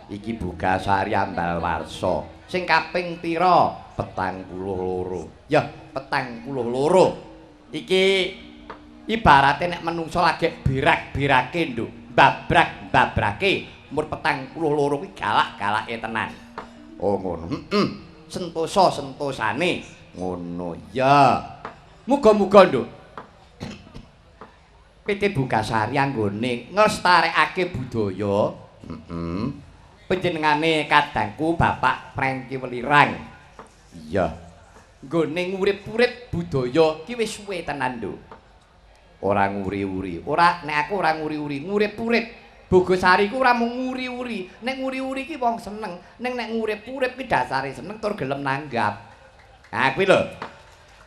Iki Bugasari Ambal Warsa. Sing kaping pira? 42. Ya, 42. Iki ibarate nek menungso lagi berak-berake, Nduk. Babrak-babrake umur 42 kuwi galak-galake tenan. Oh, ngono. Heeh. Sentosa-sentosane. Ngono. Ya. Muga-muga, Nduk. PT Bugasari anggone nglestarekake budaya. Heeh. Panjenengane kadangku Bapak Franky Welirang. Iya. Nggone ngurip-urip budaya ki wis suwe tenan, Nduk. Ora nguri-uri. Ora, nek aku ora nguri-uri, ngurip-urip. Bogosari ku ora mung nguri-uri. Nek nguri-uri ki wong seneng, ning nek ngurip-urip ki dasare seneng tur gelem nanggap. Nah, kuwi lho.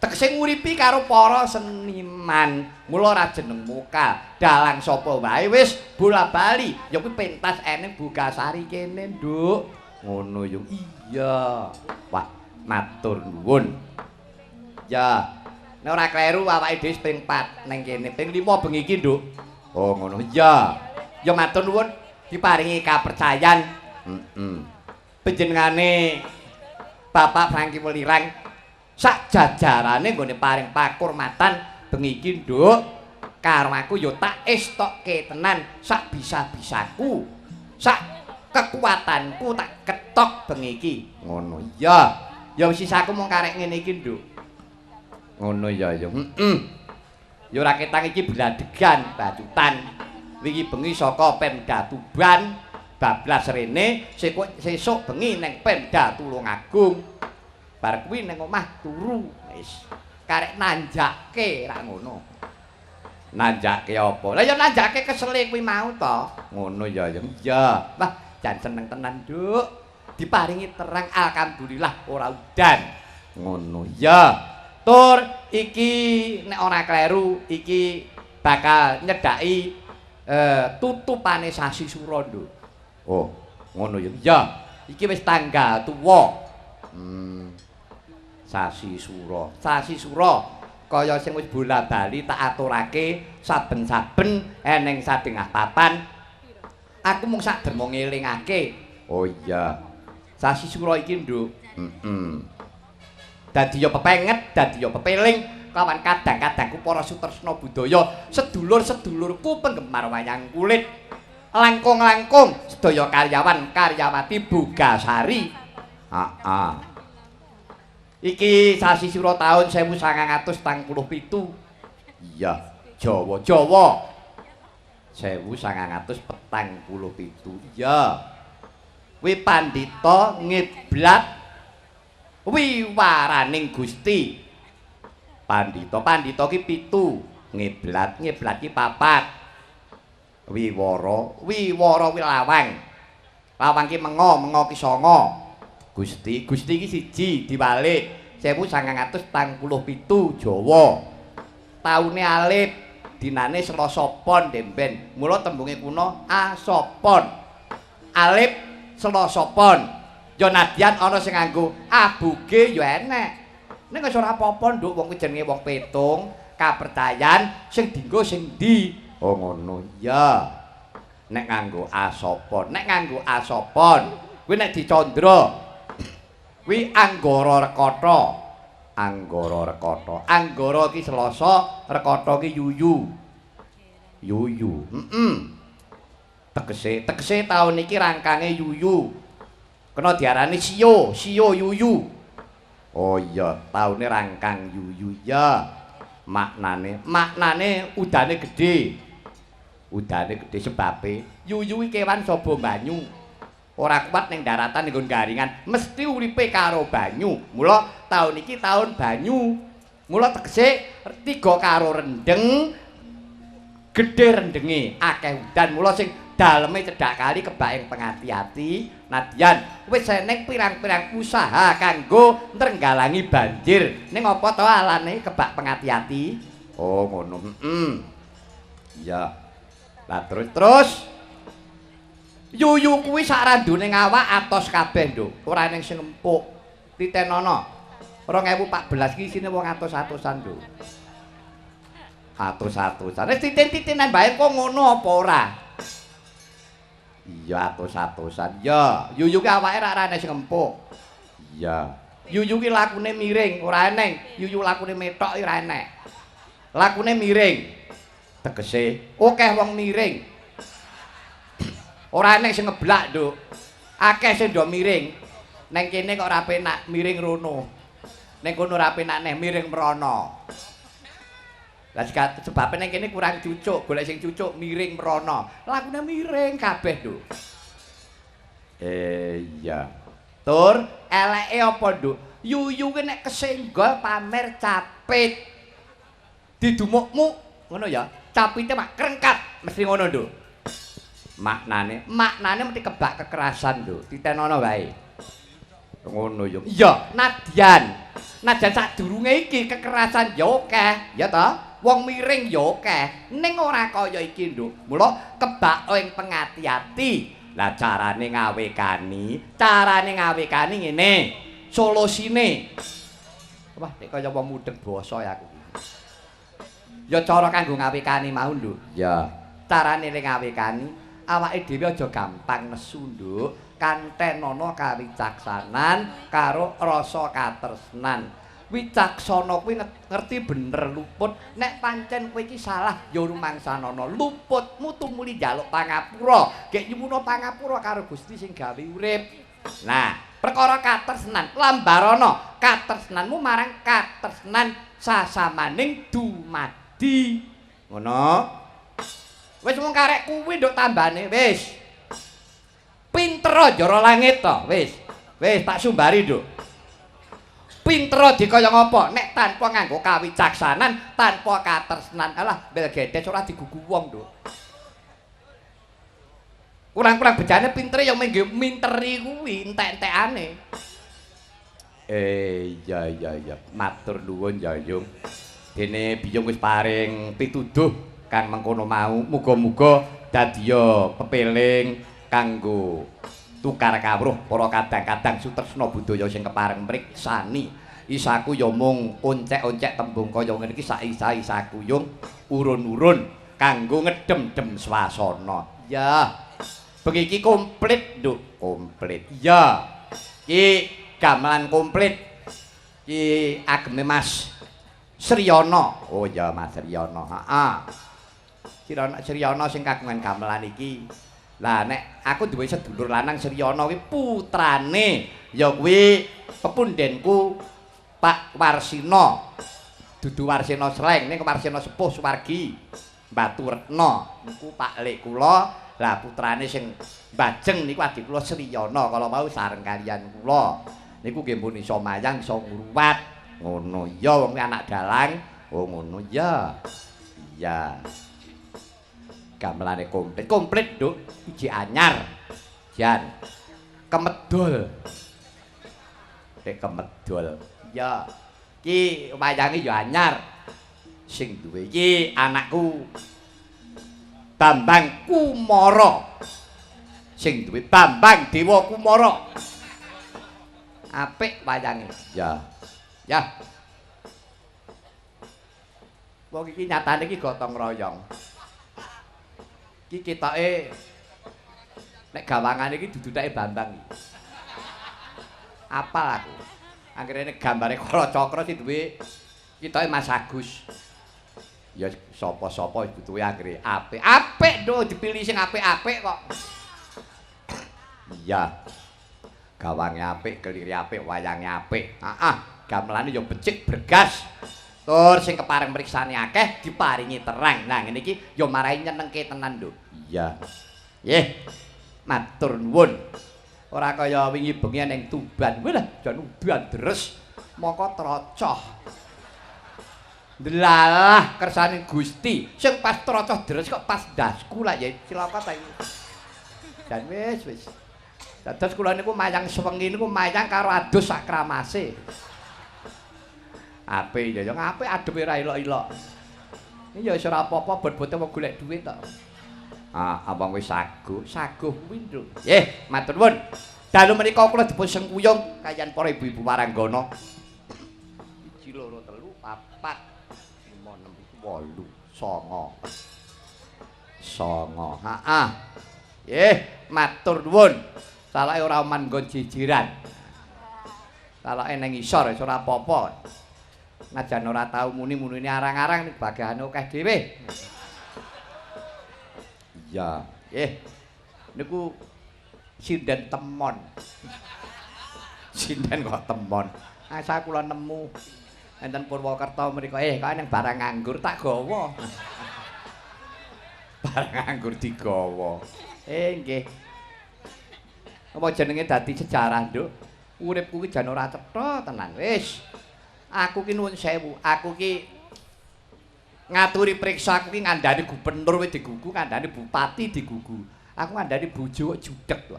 Tegese nguripi karo para seniman. Mula ora jeneng mokal. Dalang sapa wae wis bola-bali. Ya kuwi pentas eneng Bugasari kene, Nduk. Ngono yo. Iya. Wah, matur nuwun. Ya. Nek ora kleru awake dhewe ping 4 ning kene, ping 5 bengi iki, Nduk. Oh, ngono. Iya. Ya matur nuwun diparingi kapercayan. Heeh. Panjenengane Bapak Franky Welirang Sak jajarane nggone paring pakurmatan bengi iki, Nduk. Karo aku ya tak estokke tenan sak bisa-bisaku. Sak kekuatanku tak ketok bengi iki. Ngono. Iya. Ya wis sisaku mung karek ngene iki, Nduk. Ngono ya ya. Heeh. Ya ora ketang iki bladegan bacutan. Wingi bengi saka Pemda Tuban bablas rene, sesuk bengi ning Pemda Tulungagung. Bar kuwi ning omah turu. Wis karek nanjake rak ngono. Nanjake apa? Lah ya nanjake kesele kuwi mau to. Ngono ya ya. Iya. Wah, jan seneng tenan, Nduk. Diparingi terang alhamdulillah ora udan. Ngono ya. Tur iki nek ora kleru iki bakal nyedaki tutupane sasi sura, Nduk. Oh, ngono ya. Iya. Iki wis tanggal tuwa. Sasi sura. Sasi sura kaya sing wis bola-bali tak aturake saben-saben eneng sadengah papan. Aku mung sak derma ngelingake. Oh iya. Sasi sura iki, Nduk. Heeh. Dadi ya pepenget, dadi ya pepeling kawan kadang-kadangku para sutresna budaya, sedulur-sedulurku penggemar wayang kulit. Langkung-langkung sedaya karyawan karyawati Bogasari. Heeh. Iki sasi sura taun 1947. Iya, Jawa Jawa. 1947. Iya. Kuwi pandhita ngiblat wiwaraning Gusti. Pandhita, pandhita ki 7, ngiblat, ngiblat ki 4. Wiwara, wiwara kuwi lawang. Lawang ki menga, menga ki 9. Gusti, Gusti ki 1 diwalik 1947 Jawa. Taune alif, dinane Selasa Pon demben. Mula tembunge kuno Asopon. Alif Selasa Pon. Ya nadyan ana sing nganggo abuge ya enek. Ning wis ora apa-apa, Nduk, wong kuwi jenenge wong petung, kapercayan sing dienggo sing ndi. Oh ngono. Iya. Nek nganggo Asopon, nek nganggo Asopon, kuwi nek dicandra kuwi Anggara Rekata. Anggara Rekata. Anggara ki Selasa, Rekata ki Yuyu. Yuyu. Heeh. Tegese, tegese taun iki rangkange Yuyu. Kena diarani Sio, Sio Yuyu. Oh iya, taune rangkang Yuyu ya. Maknane, maknane udane gedhe. Udane gedhe sebabe Yuyu iki kewan saba banyu. Ora kuat ning daratan nggon garingan, mesti uripe karo banyu. Mula taun iki taun banyu. Mula tegese tiga karo rendeng, gedhe rendenge, akeh udan. Mula sing daleme cedhak kali kebak ing pengati-ati. Nadyan wis eneng pirang-pirang usaha kanggo nrenggalangi banjir. Ning apa to alane kebak pengati-ati? Oh ngono. Heeh. Iya. Lah terus terus Yuyu kuwi sak randune ngawak atos kabeh, Nduk. Ora eneng sing empuk. Titenono. 2014 ki isine wong atos-atosan, Nduk. Atos-atosan. Wis titen-titenan bae kok ngono apa ora? Iya atos-atosan. Ya, Yuyu ki awake ra ana sing empuk. Iya. Yuyu ki lakune miring, ora eneng. Yuyu lakune metok ora enek. Lakune miring. Tegese akeh wong miring. Ora enek sing ngeblak, Nduk. Akeh sing do miring. Neng kene kok ora penak miring rono. Neng kono ora penak neh miring mrono. Lah sebabe neng kene kurang cucuk, golek sing cucuk miring mrono. Lakune miring kabeh, Nduk. Iya. Tur eleke apa, Nduk? Yuyu ki nek kesenggol pamer capit. Didumukmu ngono ya. Capite mak krengkat, mesti ngono, Nduk. Maknane, maknane mesti kebak kekerasan, Nduk. Titenono wae. Ngono ya. Iya, nadyan. Nadyan sadurunge iki kekerasan ya akeh, ya ta? Wong miring ya akeh. Ning ora kaya iki, Nduk. Mula kebak ing pengati-ati. Lah carane ngawekani ngene. Solusine. Wah, nek kaya wong mudeng basa ya aku. Ya cara kanggo ngawekani mau, Nduk. Ya. Carane ngawekani awake dhewe aja gampang nesu, Nduk. Kantenono kawicaksanan karo rasa katresnan. Wicaksana kuwi ngerti bener luput. Nek pancen kowe iki salah ya rumangsanono luputmu tumuli njaluk pangapura. Gek nyuwuna pangapura karo Gusti sing gawe urip. Nah, perkara katresnan lambarana katresnanmu marang katresnan sasamaning dumadi. Ngono. Wis mung karek kuwi nduk tambane wis. Pinter jara langit to, wis. Wis tak sumbari nduk. Pinter dikaya ngapa nek tanpa nganggo kawicaksanan, tanpa katresnan. Alah, bel gedes ora digugu wong, Nduk. Kurang-kurang bejane pintere ya mengge minteri kuwi entek-entekane. Iya iya iya, matur nuwun ya, Yung. Dene biyung wis paring pituduh kang mengkono mau. Muga-muga dadiya pepeling kanggo tukar kawruh para kadang-kadang sutresna budaya sing kepareng mriksani. Isaku ya mung oncek-oncek tembung kaya ngene iki saisa-isaku Yung, urun-urun kanggo ngedem-dem swasana. Ya. Bengi iki komplit, Nduk, komplit. Iya. Iki gamelan komplit. Iki ageme Mas Sriyana. Oh iya Mas Sriyana. Heeh. Sriyana Sriyana sing kagungan gamelan iki. Lah nek aku duwe sedulur lanang Sriyana kuwi putrane ya kuwi pepundenku Pak Warsina. Dudu Warsina Sleng, ning Warsina Sepuh Suwargi. Batu Retna niku Pak Lek kula. Lah putrane sing mbajeng niku adik kula Sriyana kala wau sareng kaliyan kula. Niku nggih pun iso mayang iso ngruwat. Ngono iya wong kuwi anak dalang. Oh ngono iya. Iya. Gamelane komplit. Komplit, Nduk. Iji anyar. Jan. Kemedol. Nek kemedol. Iya. Ki wayange ya anyar. Sing duwe iki anakku Bambang Kumara. Sing duwe Bambang Dewa Kumara. Apik wayange. Ya. Ya. Wong iki nyatane iki gotong royong. Iki ketoke nek gawangane iki dudu teke Bambang iki. Apal aku. Anggere gambare Kalacakra sing duwe ketoke Mas Agus. Ya sapa-sapa butuhe anggere apik. Apik nduk dipilih sing apik-apik kok. Iya. Gawange apik, kelire apik, wayange apik. Heeh, gamelane ya becik bergas. Tur sing kepareng mriksani akeh diparingi terang. Nah ngene iki ya marai nyenengke tenan, Nduk. Iya. Nggih. Matur nuwun. Ora kaya wingi bengi ning Tuban. Wah, jan udan deres. Moko trocoh. Delalah kersane Gusti. Sing pas trocoh deres kok pas ndasku lah ya cilaka ta iki. Jan wis wis. Dados kula niku mayang sewengi niku mayang karo adus sak kramase. Apik ya ya apik adewe ra ilok-ilok. Iki ya wis ora apa-apa bot-bote wong golek dhuwit tok. Ah, abang wis saguh, saguh kuwi, Nduk. Nggih, matur nuwun. Dalu menika kula dipun sengkuyung kaliyan para ibu-ibu waranggana. 1 2 3 4 5 6 7 8 9. Heeh. Nggih, matur nuwun. Salake ora oman nggon jejeran. Salake ning isor wis ora apa-apa. Najan ora tau muni munine arang-arang ning bagane akeh dhewe. Iya. Nggih. Niku sinden temon. Sinden kok temon. Asal kula nemu enten Purwokerto mriku, kok ning barang nganggur tak gawa. Barang nganggur digawa. Nggih. Apa jenenge dadi sejarah, Nduk? Uripku ki jan ora cetha tenan. Wis. Aku ki nuwun sewu, aku ki ngaturi priksa aku ki ngandani gubernur wis digugu, ngandani bupati digugu. Aku ngandani bojo kok judeg to.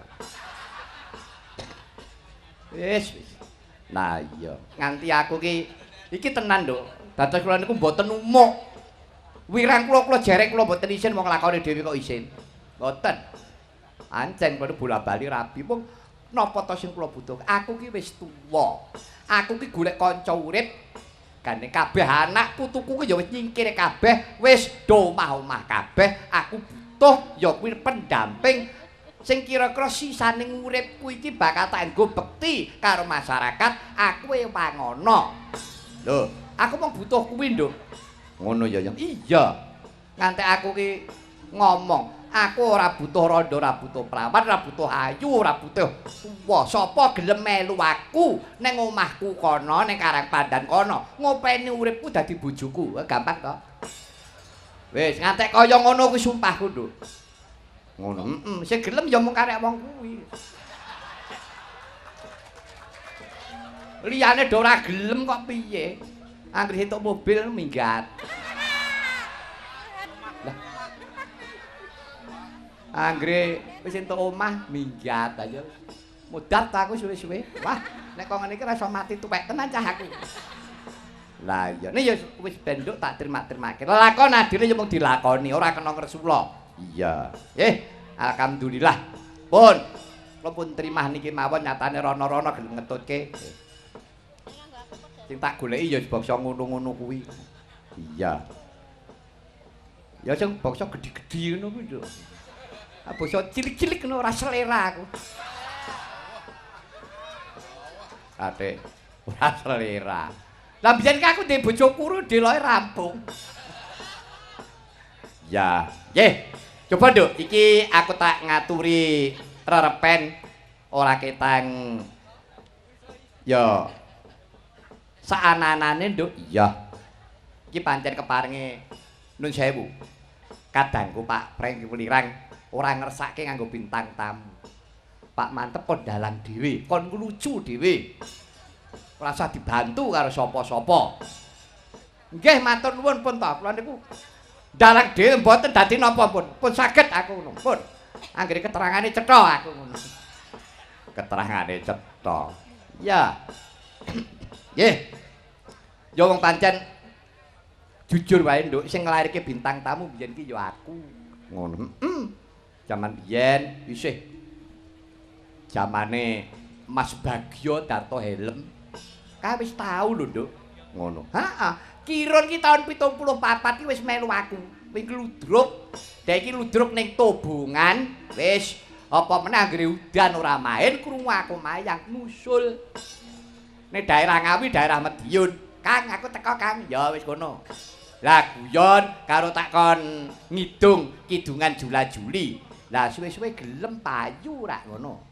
Wis, wis. Nah iya, nganti aku ki iki tenan, Nduk. Dados kula niku mboten umuk. Wirang kula kula jerek kula mboten isin wong lakone dhewe kok isin. Mboten. Ancen kula bola-bali rabi wong napa to sing kula butuh? Aku ki wis tuwa. Aku ki golek kanca urip. Gane kabeh anak putuku ki ya wis nyingkir kabeh, wis do omah-omah kabeh. Aku butuh ya kuwi pendamping sing kira-kira sisane uripku iki bakal tak nggo bekti karo masyarakat. Aku ewangono. Lho, aku mung butuh kuwi, Nduk. Ngono ya, Yang. Iya. Ngantek aku ki ngomong, aku ora butuh rondo, ora butuh prawan, ora butuh ayu, ora butuh tuwa. Sapa gelem melu aku ning omahku kono, ning Karangpandan kono, ngopeni uripku dadi bojoku. Gampang to. Wis, ngantek kaya ngono kuwi sumpahku, Nduk. Ngono. Heeh, sing gelem ya mung karek wong kuwi. Liyane do ora gelem kok piye? Anggere entuk mobil minggat. Lah. Anggere wis entuk omah minggat ayo. Mudar ta aku suwe-suwe. Wah, nek kok ngene iki ora iso mati tuwek tenan cah aku. Lah iya, nek ya wis ben nduk tak terima-terimake. Lelakon adile ya mung dilakoni, ora kena ngresula. Iya. Alhamdulillah. Pun, kula pun trimah niki mawon nyatane rono-rono gelem ngetutke. Sing tak goleki ya bangsa ngono-ngono kuwi. Iya. Ya sing bangsa gedhi-gedhi ngono kuwi, Nduk. Ah bangsa cilik-cilik ngono ora selera aku. Ate ora selera. Lah biyen ki aku ndek bojo kuru deloke rampung. Ya. Nggih. Coba Nduk, iki aku tak ngaturi rerepen ora ketang ya saananane Nduk. Iya. Iki pancen keparenge nun sewu. Kadangku Pak Preng Welirang ora ngersake nganggo bintang tamu. Pak Mantep kon dalang dhewe, kon nglucu dhewe. Ora usah dibantu karo sapa-sapa. Nggih matur nuwun pun ta, kula niku dalang dhewe mboten dadi napa pun. Pun saged aku ngono. Pun. Anggere keterangane cetha aku ngono. Keterangane cetha. Ya. Nggih. Ya wong pancen jujur wae Nduk, sing nglairke bintang tamu biyen ki ya aku. Ngono. Heeh. Jaman biyen isih jamane Mas Bagyo Darto Helm. Kae wis tau lho, Nduk. Ngono. Heeh. Kirun ki taun 74 ki wis melu aku. Wis ludruk. Dek iki ludruk ning Tobongan, wis apa meneh anggere udan ora main krungu aku mayang nusul. Ning daerah Ngawi, daerah Madiun. Kang, aku teko, Kang. Ya wis kono. Lah guyon karo takon ngidung kidungan jula-juli. Lah suwe-suwe gelem payu rak ngono.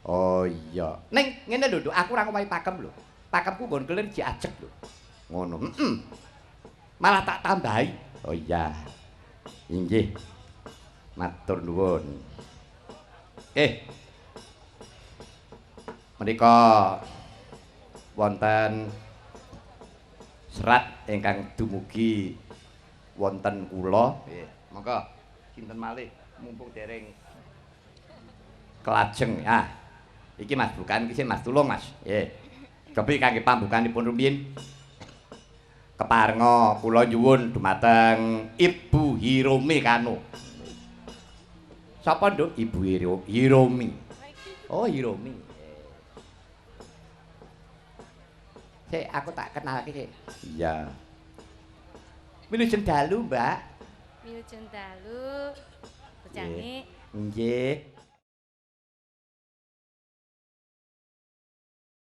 Oh iya. Ning ngene lho, Nduk, aku ora ngowahi pakem lho. Pakemku nggon kelir jek ajeg lho. Ngono. Heeh. Malah tak tambahi. Oh iya. Inggih. Matur nuwun. Menika wonten serat ingkang dumugi wonten kula. Nggih, monggo sinten malih mumpung dereng kelajeng. Ah. Iki Mas bukan iki Mas tulung Mas. Nggih. Cobi kangge pambukanipun rumiyin. Keparenga kula nyuwun dumateng Ibu Hiromi Kano. Sapa, Nduk? Ibu Hiromi. Oh, Hiromi. Sik, aku tak kenalke sik. Iya. Wilujeng dalu, Mbak. Wilujeng dalu. Bocange. Nggih.